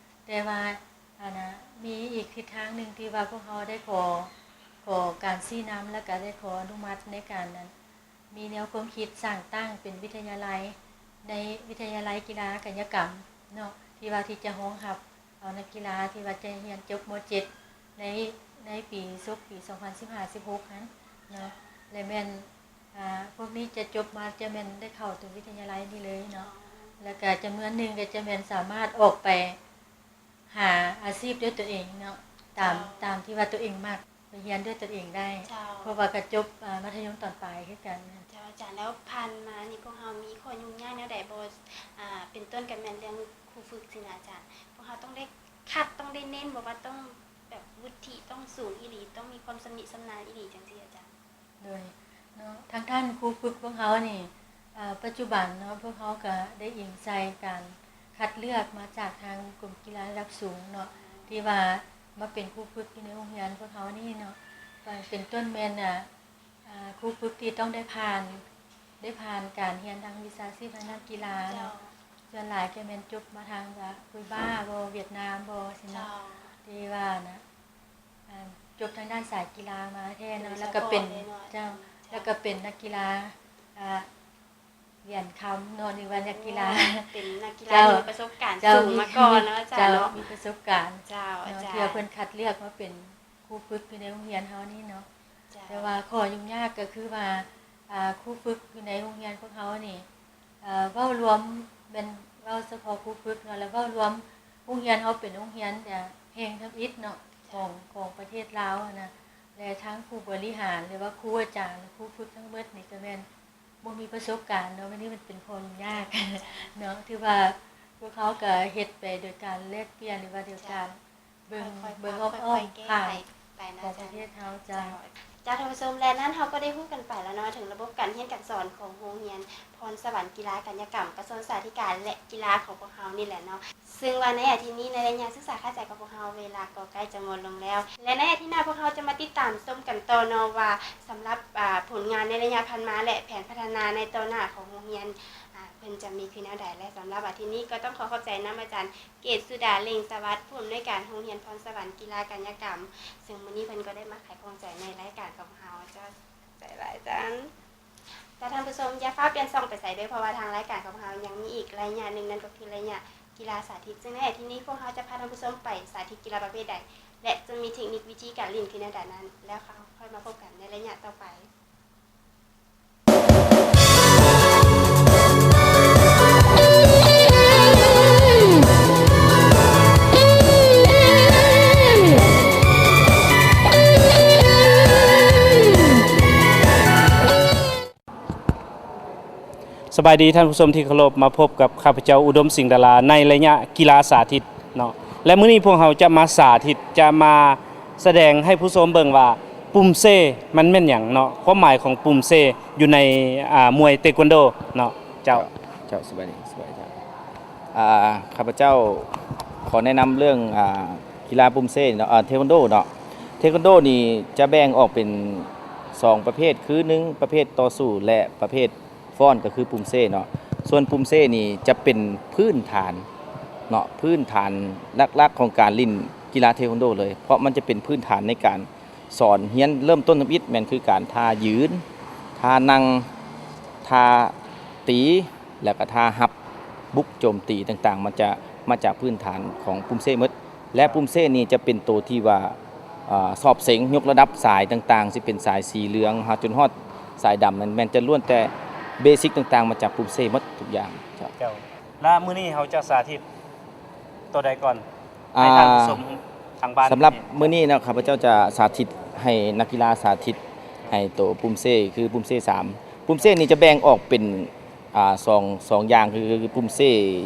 ແຕ່ວ່າ ອັນນະ ມີອີກທິດທາງໜຶ່ງທີ່ວ່າພວກເຮົາໄດ້ຂໍ ຂໍການຊີ້ນຳ ແລ້ວກະໄດ້ຂໍອະນຸມັດໃນການ ອັນ ມີແນວຄວາມຄິດສ້າງຕັ້ງເປັນວິທະຍາໄລ ໃນວິທະຍາໄລກິລາກາຍະກຳເນາະ ທີ່ວ່າທີ່ຈະຮອງຮັບເອົານັກກິລາທີ່ວ່າຈະຮຽນຈົບ ມ.ເຈັດ ໃນ ໃນປີ ສົກປີສອງພັນສິບຫ້າ ສິບຫົກຫັ້ນເນາະ ແລະແມ່ນ ອາ ພວກນີ້ຈະຈົບມາຈະແມ່ນໄດ້ເຂົ້າໂຕວິທະຍາໄລນີ້ເລີຍເນາະ ແລ້ວກະຈຳນວນໜຶ່ງກະຈະແມ່ນສາມາດອອກໄປ ຫາອາຊີບດ້ວຍຕົວເອງເນາະ ຕາມ ເຈົ້າ ຕາມທີ່ວ່າຕົວເອງມັກ ໄປຮຽນດ້ວຍຕົວເອງໄດ້ ເຈົ້າ ເພາະວ່າກະຈົບ ອາ ມັດທະຍົມຕອນປາຍຄືກັນ. ເຈົ້າ ອາຈານ ແລ້ວຜ່ານມານີ້ພວກເຮົາມີຂໍ້ຫຍຸ້ງຍາກແນວໃດບໍ່? ອາ ເປັນຕົ້ນກະແມ່ນເລື່ອງ ຜູ້ຝຶກຊີ້ນະອາຈານ ພວກເຮົາຕ້ອງໄດ້ຄັດ ຕ້ອງໄດ້ເນັ້ນບໍ່ວ່າຕ້ອງແບບວຸດທິຕ້ອງສູງອີ່ຫຼີ ຕ້ອງມີຄວາມຊຳນິຊຳນານອີ່ຫຼີ ຈັ່ງຊີ້ອາຈານ. ໂດຍເນາະ ທາງດ້ານຄູຝຶກພວກເຮົານີ້ ເອີ ປັດຈຸບັນເນາະ ພວກເຮົາກະໄດ້ອີງໃສ່ການຄັດເລືອກມາຈາກທາງກົມກິລາລະດັບສູງເນາະ ທີ່ວ່າມາເປັນຄູຝຶກຢູ່ໃນໂຮງຮຽນພວກເຮົານີ້ເນາະ ເປັນຕົ້ນແມ່ນ ອາ ຄູຝຶກທີ່ຕ້ອງໄດ້ຜ່ານ ໄດ້ຜ່ານການຮຽນທາງວິຊາຊີບທາງດ້ານກິລາເນາະ ເຈົ້າ ສ່ວນຫຼາຍກະແມ່ນຈົບມາທາງ ອາ ຄຸຍບາບໍ ຫວຽດນາມບໍຊີ້ເນາະ ເຈົ້າ ທີ່ວ່ານະ ອາ ຈົບທາງດ້ານສາຍກິລາມາແທ້ເນາະ ໂດຍສະເພາະເລີຍເນາະ ແລ້ວກະເປັນ ເຈົ້າ ເຈົ້າ ແລ້ວກະເປັນນັກກິລາ ອາ ຫຼຽນຄຳເນາະ ຫຼືວ່ານັກກິລາ ໂອ້ ເປັນນັກກິລາ ເຈົ້າ ທີ່ມີປະສົບການ ເຈົ້າ ສູງມາກ່ອນເນາະອາຈານເນາະ ເຈົ້າ ມີປະສົບການ ເຈົ້າ ເນາະ ອາຈານ ເທື່ອເພິ່ນຄັດເລືອກມາເປັນຄູຝຶກຢູ່ໃນໂຮງຮຽນເຮົານີ້ເນາະ ເຈົ້າ ແຕ່ວ່າຂໍ້ຫຍຸ້ງຍາກກະຄືວ່າ ອາ ຄູຝຶກຢູ່ໃນໂຮງຮຽນພວກເຮົານີ້ ເອີ ເວົ້າລວມແມ່ນເວົ້າສະເພາະຄູຝຶກເນາະ ແລ້ວເວົ້າລວມໂຮງຮຽນເຮົາເປັນໂຮງຮຽນ ອາ ແຫ່ງທຳອິດເນາະ ຂອງ ຂອງປະເທດລາວຫັ້ນນະ ແລະ ທັງຜູ້ບໍລິຫານ ຫຼືວ່າຄູອາຈານ ຄູຝຶກທັງໝົດນີ້ກະແມ່ນບໍ່ມີປະສົບການເນາະ ອັນນີ້ມັນເປັນຂໍ້ຫຍຸ້ງຍາກເນາະ ຖືວ່າພວກເຮົາກະເຮັດໄປໂດຍການແລກປ່ຽນ ຫຼືວ່າໂດຍການ ເບິ່ງ ເບິ່ງອອກໆ ຜ່ານຂອງປະເທດເຮົາ ເຈົ້າ ເຈົ້າ ທ່ານຜູ້ຊົມ ແລະ ນັ້ນເຮົາກໍໄດ້ຮູ້ກັນໄປແລ້ວເນາະ ເຖິງລະບົບການຮຽນການສອນຂອງໂຮງຮຽນພອນສະຫວັນກິລາກາຍະກຳ ກະຊວງສາທິການ ແລະ ກິລາຂອງພວກເຮົານີ້ແຫຼະເນາະ ຊຶ່ງວ່າໃນອາທິດນີ້ ໃນໄລຍະສຶກສາຄາໃຈຂອງພວກເຮົາ ເວລາກໍໃກ້ຈະໝົດລົງແລ້ວ ແລະ ໃນອາທິດໜ້າພວກເຮົາຈະມາຕິດຕາມຊົມກັນຕໍ່ເນາະ ວ່າສຳລັບ ອາ ຜົນງານໃນໄລຍະຜ່ານມາ ແລະ ແຜນພັດທະນາໃນຕໍ່ໜ້າຂອງໂຮງຮຽນ ອາ ເພິ່ນຈະມີຄືແນວໃດ ແລະ ສຳລັບອາທິດນີ້ກໍຕ້ອງຂໍຂອບໃຈນຳອາຈານ ເກດສຸດາ ເລັ່ງສະຫວັດ ຜູ້ອຳນວຍການໂຮງຮຽນພອນສະຫວັນກິລາກາຍະກຳ ເຊິ່ງມື້ນີ້ເພິ່ນກໍໄດ້ມາໄຂຂ້ອງໃຈໃນລາຍການຂອງເຮົາ. ເຈົ້າ ຂອບໃຈຫຼາຍອາຈານ. ແຕ່ທ່ານຜູ້ຊົມຢ່າຟ້າວປ່ຽນຊ່ອງໄປໃສເດີ້ ເພາະວ່າທາງລາຍການຂອງເຮົາຍັງມີອີກໄລຍະໜຶ່ງ ນັ້ນກໍຄືໄລຍະກິລາສາທິດ ເຊິ່ງໃນອາທິດນີ້ພວກເຮົາຈະພາທ່ານຜູ້ຊົມໄປສາທິດກິລາປະເພດໃດ ແລະ ຈະມີເທັກນິກວິທີການຫຼິ້ນຄືແນວໃດນັ້ນ ແລ້ວເຮົາຄ່ອຍມາພົບກັນໃນໄລຍະຕໍ່ໄປ. ສະບາຍດີທ່ານຜູ້ຊົມທີ່ເຄົາລົບ, ມາພົບກັບຂ້າພະເຈົ້າ ອຸດົມ ສິງດາລາ ໃນໄລຍະກິລາສາທິດເນາະ ແລະ ມື້ນີ້ພວກເຮົາຈະມາສາທິດ ຈະມາ ສະແດງໃຫ້ຜູ້ຊົມເບິ່ງວ່າປຸ່ມເຊມັນແມ່ນຫຍັງເນາະ, ຄວາມໝາຍຂອງປຸ່ມເຊຢູ່ໃນ ອ່າ ມວຍເຕຄວັນໂດເນາະ. ເຈົ້າ ເຈົ້າ ເຈົ້າ ສະບາຍດີ ສະບາຍດີ. ອ່າ ຂ້າພະເຈົ້າຂໍແນະນຳເລື່ອງ ອ່າ ກິລາປຸ່ມເຊເນາະ ເອີ ເທຄວັນໂດເນາະ. ເທຄວັນໂດນີ້ຈະແບ່ງອອກເປັນສອງປະເພດ ຄື ໜຶ່ງ ປະເພດຕໍ່ສູ້ ແລະ ປະເພດ ຟ້ອນກໍຄືປຸ່ມເຊເນາະ. ສ່ວນປຸ່ມເຊນີ້ຈະເປັນພື້ນຖານເນາະ, ພື້ນຖານຫຼັກໆຂອງການຫຼິ້ນກິລາເທຄວັນໂດເລີຍ, ເພາະມັນຈະເປັນພື້ນຖານໃນການສອນຮຽນເລີ່ມຕົ້ນທຳອິດ ແມ່ນຄືການທ່າຢືນ, ທ່ານັ່ງ, ທ່າຕີ ແລ້ວກໍທ່າຮັບ, ບຸກ, ໂຈມຕີຕ່າງໆ ມັນຈະມາຈາກພື້ນຖານຂອງປຸ່ມເຊໝົດ. ແລະ ປຸ່ມເຊນີ້ຈະເປັນໂຕທີ່ວ່າ ເອີ ສອບເສັງຍົກລະດັບສາຍຕ່າງໆ ຊິເປັນສາຍສີເຫຼືອງ ຫາຈົນຮອດສາຍດຳ ນັ້ນແມ່ນຈະລ້ວນແຕ່ເບສິກຕ່າງໆ ມາຈາກປຸ່ມເຊໝົດທຸກຢ່າງ. ເຈົ້າ ເຈົ້າ ແລະ ມື້ນີ້ເຮົາຈະສາທິດໂຕໃດກ່ອນ ໃຫ້ທ່ານຜູ້ຊົມທາງບ້ານ? ສຳລັບມື້ນີ້ເນາະ ຂ້າພະເຈົ້າຈະສາທິດໃຫ້ນັກກິລາສາທິດໃຫ້ໂຕປຸ່ມເຊ ຄືປຸ່ມເຊສາມ. ປຸ່ມເຊນີ້ຈະແບ່ງອອກເປັນ ອ່າ ສອງ ສອງຢ່າງ ຄື ຄືປຸ່ມເຊ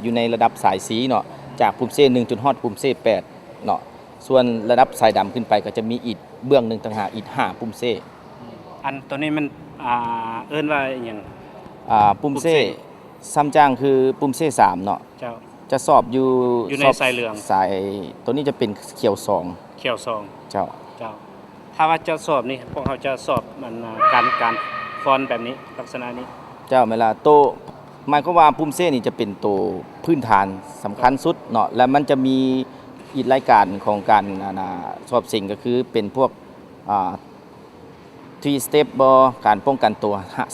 ຢູ່ໃນລະດັບສາຍສີເນາະ ຈາກປຸ່ມເຊໜຶ່ງຈົນຮອດປຸ່ມເຊແປດເນາະ, ສ່ວນລະດັບສາຍດຳຂຶ້ນໄປກໍຈະມີອີກເບື້ອງໜຶ່ງຕ່າງຫາກ ອີກຫ້າປຸ່ມເຊ. ອັນໂຕນີ້ມັນ ອ່າ ເອີ້ນວ່າອີ່ຫຍັງ? ອ່າ ປຸ່ມເຊ ປຸ່ມເຊ ສ່ຳຈ້າງຄືປຸ່ມເຊສາມເນາະ. ເຈົ້າ ຈະສອບຢູ່ ຢູ່ໃນສາຍເຫຼືອງ ສາຍ ໂຕນີ້ຈະເປັນຂຽວສອງ. ຂຽວສອງ. ເຈົ້າ ເຈົ້າ. ຖ້າວ່າຈະສອບນີ້ ພວກເຮົາຈະສອບ ອັນ ການ ການຟ້ອນແບບນີ້ ລັກສະນະນີ້. ເຈົ້າ ແມ່ນລະ ໂຕ ໝາຍຄວາມວ່າປຸ່ມເຊນີ້ຈະເປັນໂຕພື້ນຖານສຳຄັນສຸດເນາະ ແລະ ມັນຈະມີອີກລາຍການຂອງການ ອັນ ສອບເສັງ ກໍຄືເປັນພວກ ອ່າ three step ບໍ ການປ້ອງກັນໂຕ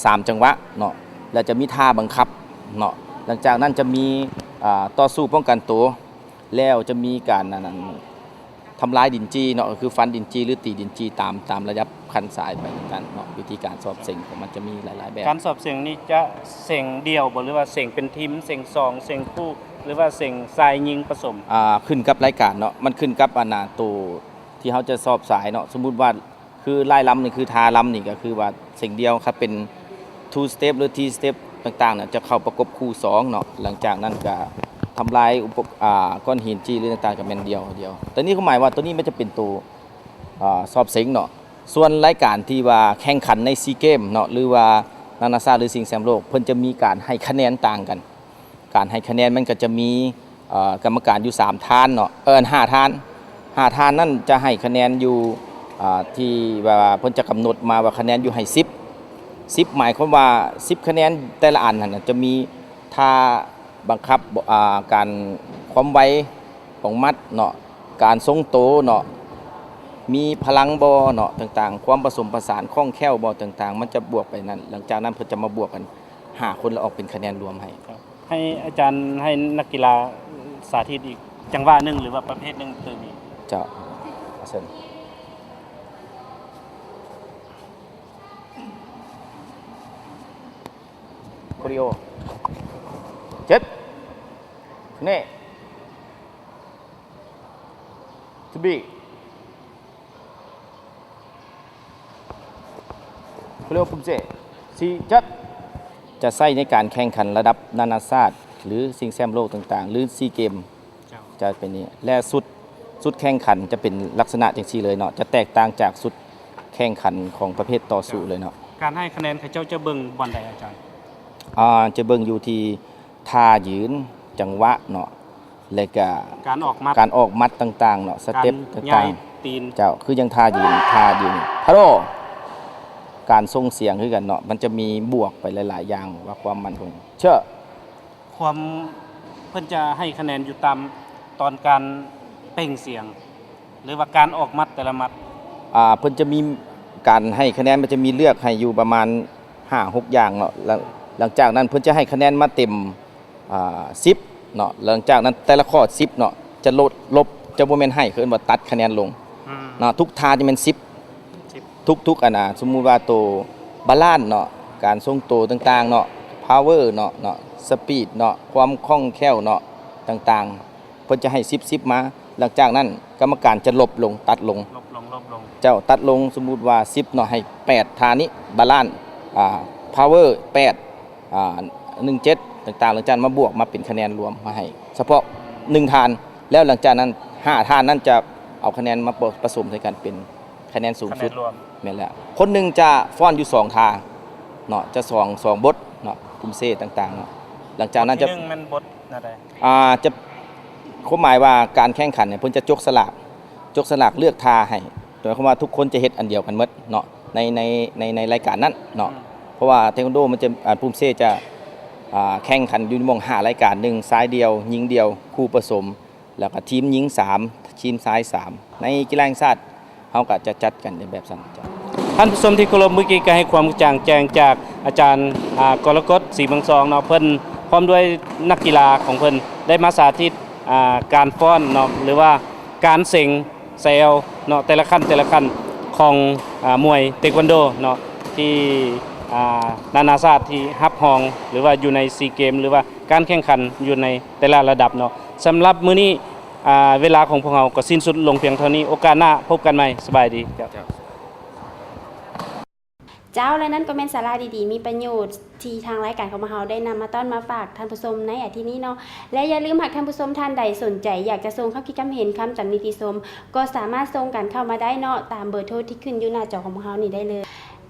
ສາມຈັງຫວະເນາະ ແລະ ຈະມີທ່າບັງຄັບເນາະ, ຫຼັງຈາກນັ້ນຈະມີ ອ່າ ຕໍ່ສູ້ປ້ອງກັນໂຕ ແລ້ວຈະມີການ ອັນ ທຳລາຍດິນຈີ່ເນາະ ກໍຄືຟັນດິນຈີ່ ຫຼື ຕີດິນຈີ່ ຕາມ ຕາມລະດັບຂັ້ນສາຍໄປນຳກັນເນາະ. ວິທີການສອບເສັງຂອງມັນຈະມີຫຼາຍໆແບບ. ການສອບເສັງນີ້ຈະເສັງດຽວບໍ ຫຼືວ່າເສັງເປັນທີມ ເສັງສອງ ເສັງຄູ່ ຫຼືວ່າເສັງຊາຍຍິງປະສົມ? ອ່າ ຂຶ້ນກັບລາຍການເນາະ, ມັນຂຶ້ນກັບ ອັນ ໂຕທີ່ເຮົາຈະສອບສາຍເນາະ. ສົມມຸດວ່າ ຄືຫຼາຍລຳນີ້ ຄືທ່າລຳນີ້ກໍຄືວ່າເສັງດຽວ, ຄັນເປັນ two step ຫຼື three step ຕ່າງໆ ຈະເຂົ້າປະກົບຄູ່ສອງເນາະ, ຫຼັງຈາກນັ້ນກໍ ທຳລາຍອຸປະ ອ່າ ກ້ອນຫີນຈີ່ ຫຼື ຕ່າງໆ ກໍແມ່ນດຽວ ດຽວ. ແຕ່ນີ້ຄວາມໝາຍວ່າ ໂຕນີ້ມັນຈະເປັນໂຕ ອ່າ ສອບເສັງເນາະ. ສ່ວນລາຍການທີ່ວ່າແຂ່ງຂັນໃນຊີເກມເນາະ ຫຼືວ່ານານາຊາດ ຫຼື ຊິງແຊມໂລກ ເພິ່ນຈະມີການໃຫ້ຄະແນນຕ່າງກັນ. ການໃຫ້ຄະແນນມັນກໍຈະມີ ເອີ ກຳມະການຢູ່ສາມທ່ານເນາະ ເອີ ຫ້າທ່ານ ຫ້າທ່ານນັ້ນຈະໃຫ້ຄະແນນຢູ່ ອ່າ ທີ່ວ່າເພິ່ນຈະກຳນົດມາວ່າຄະແນນຢູ່ໃຫ້ສິບ ສິບ ໝາຍຄວາມວ່າສິບຄະແນນແຕ່ລະອັນຫັ້ນນະ ຈະມີທ່າບັງຄັບ ອ່າ ການຄວາມໄວຂອງໝັດເນາະ ການຊົງໂຕເນາະ ມີພະລັງບໍ່ເນາະ ຕ່າງໆ ຄວາມປະສົມປະສານຄ່ອງແຄ້ວບໍ່ ຕ່າງໆ ມັນຈະບວກໄປນັ້ນ. ຫຼັງຈາກນັ້ນເພິ່ນຈະມາບວກກັນຫ້າຄົນ ແລ້ວອອກເປັນຄະແນນລວມໃຫ້. ໃຫ້ອາຈານ ໃຫ້ນັກກິລາສາທິດອີກຈັງຫວະໜຶ່ງ ຫຼືວ່າປະເພດໜຶ່ງຕື່ມອີກ. ເຈົ້າ ເຊີນ. ໂຄລິໂອ ເຈັດ ເນ ທະບີ ເຂົາເອີ້ນວ່າປຸ່ມເຊ ສີ່ ຈັດ ຈະໃຊ້ໃນການແຂ່ງຂັນລະດັບນານາຊາດ ຫຼື ຊິງແຊມໂລກຕ່າງໆ ຫຼື ຊີເກມ ເຈົ້າ ຈະເປັນນີ້ ແລະ ຊຸດ ຊຸດແຂ່ງຂັນຈະເປັນລັກສະນະຈັ່ງຊີ້ເລີຍເນາະ ຈະແຕກຕ່າງຈາກຊຸດແຂ່ງຂັນຂອງປະເພດຕໍ່ສູ້ເລີຍເນາະ. ການໃຫ້ຄະແນນເຂົາເຈົ້າຈະເບິ່ງບ່ອນໃດອາຈານ? ອ່າ ຈະເບິ່ງຢູ່ທີ່ທ່າຢືນ ຈັງຫວະເນາະ ແລະກະການອອກໝັດ ການອອກໝັດຕ່າງໆເນາະ ສະເຕັບຕ່າງໆ ການຍ້າຍຕີນ ເຈົ້າ ຄືຢ່າງທ່າຢືນ ທ່າຢືນ ພາໂຣ ການສົ່ງສຽງຄືກັນເນາະ ມັນຈະມີບວກໄປຫຼາຍໆຢ່າງວ່າຄວາມໝັ້ນຄົງ ເຊີ ຄວາມ ເພິ່ນຈະໃຫ້ຄະແນນຢູ່ຕາມຕອນການເປັ່ງສຽງ ຫຼືວ່າການອອກໝັດແຕ່ລະໝັດ? ອ່າ ເພິ່ນຈະມີການໃຫ້ຄະແນນ ມັນຈະມີເລືອກໃຫ້ຢູ່ປະມານຫ້າຫົກຢ່າງເນາະ ຫຼັງ ຫຼັງຈາກນັ້ນເພິ່ນຈະໃຫ້ຄະແນນມາເຕັມ ອ່າ ສິບເນາະ ຫຼັງຈາກນັ້ນແຕ່ລະຂໍ້ສິບເນາະ ຈະລົດ ລົບ ຈະບໍ່ແມ່ນໃຫ້ ເຂົາເອີ້ນວ່າຕັດຄະແນນລົງ ອືມ ເນາະ ທຸກທ່າຈະແມ່ນສິບ ສິບ ທຸກໆ ອັນນະ ສົມມຸດວ່າໂຕບາລານເນາະ ການຊົງໂຕຕ່າງໆເນາະ ພາວເວີເນາະ ເນາະ ສະປີດເນາະ ຄວາມຄ່ອງແຄ້ວເນາະ ຕ່າງໆ ເພິ່ນຈະໃຫ້ສິບ ສິບມາ ຫຼັງຈາກນັ້ນກຳມະການຈະລົບລົງ ຕັດລົງ ລົບລົງ ລົບລົງ ເຈົ້າ ຕັດລົງ ສົມມຸດວ່າສິບເນາະ ໃຫ້ແປດທ່ານີ້ ບາລານ ອ່າ ພາວເວີ ແປດ ອ່າ ໜຶ່ງ ເຈັດ ຕ່າງໆ ຫຼັງຈາກມາບວກມາເປັນຄະແນນລວມມາໃຫ້ສະເພາະໜຶ່ງທ່ານ ແລ້ວຫຼັງຈາກນັ້ນຫ້າທ່ານນັ້ນຈະເອົາຄະແນນມາປະ ປະສົມໃສ່ກັນເປັນຄະແນນສູງສຸດ ຄະແນນລວມ ແມ່ນແລ້ວ ຄົນໜຶ່ງຈະຟ້ອນຢູ່ສອງທ່າເນາະ ຈະສອງ ສອງບົດເນາະ ກຸ່ມເຊຕ່າງໆເນາະ ຫຼັງຈາກນັ້ນຈະ ບົດທີໜຶ່ງແມ່ນບົດແນວໃດ? ອ່າ ຈະ ຄວາມໝາຍວ່າການແຂ່ງຂັນເນຍ ເພິ່ນຈະຈົກສະຫຼາກ ຈົກສະຫຼາກເລືອກທ່າໃຫ້ ໝາຍຄວາມວ່າທຸກຄົນຈະເຮັດອັນດຽວກັນໝົດເນາະ ໃນ ໃນ ໃນ ໃນລາຍການນັ້ນເນາະ ອືມ ເພາະວ່າເທຄວັນໂດມັນຈະ ອ່າ ປຸ່ມເຊຈະ ອ່າ ແຂ່ງຂັນຢູ່ໝ່ອງຫ້າລາຍການ ໜຶ່ງຊາຍດຽວ ຍິງດຽວ ຄູ່ປະສົມ ແລ້ວກໍທີມຍິງສາມ ທີມຊາຍສາມ ໃນກິລາແຫ່ງຊາດ ເຮົາກໍຈະຈັດກັນໃນແບບຊັ້ນ. ທ່ານຜູ້ຊົມທີ່ເຄົາລົບ, ມື້ກີ້ກໍໃຫ້ຄວາມກະຈ່າງແຈ້ງຈາກອາຈານ ອ່າ ກໍລະກົດ ສີເມືອງຊອງເນາະ, ເພິ່ນພ້ອມດ້ວຍນັກກິລາຂອງເພິ່ນໄດ້ມາສາທິດ ອ່າ ການຟ້ອນເນາະ ຫຼືວ່າການເສັງແຊວເນາະ ແຕ່ລະຂັ້ນ ແຕ່ລະຂັ້ນຂອງ ອ່າ ມວຍເທຄວັນໂດເນາະ ທີ່ ອ່າ ນານາຊາດທີ່ຮັບຮອງ ຫຼືວ່າຢູ່ໃນຊີເກມ ຫຼືວ່າການແຂ່ງຂັນຢູ່ໃນແຕ່ລະລະດັບເນາະ. ສຳລັບມື້ນີ້ ອ່າ ເວລາຂອງພວກເຮົາກໍສິ້ນສຸດລົງພຽງເທົ່ານີ້. ໂອກາດໜ້າພົບກັນໃໝ່. ສະບາຍດີ. ເຈົ້າ ເຈົ້າ ແລະ ນັ້ນກໍແມ່ນສາລະດີໆ ມີປະໂຫຍດທີ່ທາງລາຍການຂອງພວກເຮົາໄດ້ນຳມາຕ້ອນມາຝາກທ່ານຜູ້ຊົມໃນອາທິດນີ້ເນາະ. ແລະ ຢ່າລືມ ຫາກທ່ານຜູ້ຊົມທ່ານໃດສົນໃຈຢາກຈະສົ່ງຄຳຄິດຄຳເຫັນ, ຄຳຕຳໜິຕິຊົມ ກໍສາມາດສົ່ງກັນເຂົ້າມາໄດ້ເນາະ ຕາມເບີໂທທີ່ຂຶ້ນຢູ່ໜ້າຈໍຂອງພວກເຮົານີ້ໄດ້ເລີຍ.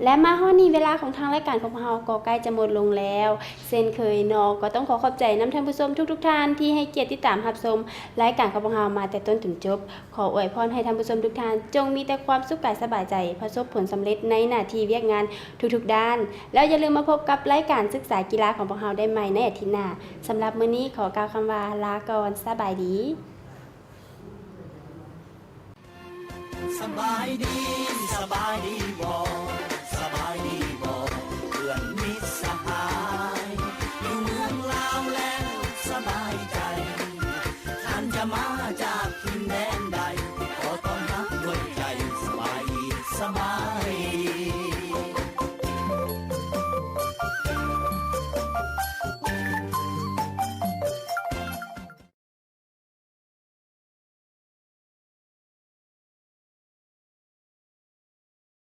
ແລະ ມາຮອດນີ້ເວລາຂອງທາງລາຍການຂອງພວກເຮົາກໍໃກ້ຈະໝົດລົງແລ້ວເຊັ່ນເຄີຍເນາະ. ກໍຕ້ອງຂໍຂອບໃຈນຳທ່ານຜູ້ຊົມທຸກໆທ່ານທີ່ໃຫ້ກຽດຕິດຕາມຮັບຊົມລາຍການຂອງພວກເຮົາມາແຕ່ຕົ້ນຈົນຈົບ. ຂໍອວຍພອນໃຫ້ທ່ານຜູ້ຊົມທຸກທ່ານຈົ່ງມີແຕ່ຄວາມສຸກກາຍສະບາຍໃຈ, ປະສົບຜົນສຳເລັດໃນໜ້າທີ່ວຽກງານທຸກໆດ້ານ. ແລ້ວຢ່າລືມມາພົບກັບລາຍການສຶກສາກິລາຂອງພວກເຮົາໄດ້ໃໝ່ໃນອາທິດໜ້າ. ສຳລັບມື້ນີ້ຂໍກ່າວຄຳວ່າລາກ່ອນ. ສະບາຍດີ. ສະບາຍດີ ສະບາຍດີບໍ່ ສະບາຍດີບໍ່ ເພື່ອນມິດສະຫາຍ ຢູ່ເມືອງລາວແລ້ວສະບາຍໃຈ ທ່ານຈະມາຈາກຖິ່ນແດນໃດ ຂໍຕ້ອນຮັບດ້ວຍໃຈ ສະບາຍດີ ສະບາ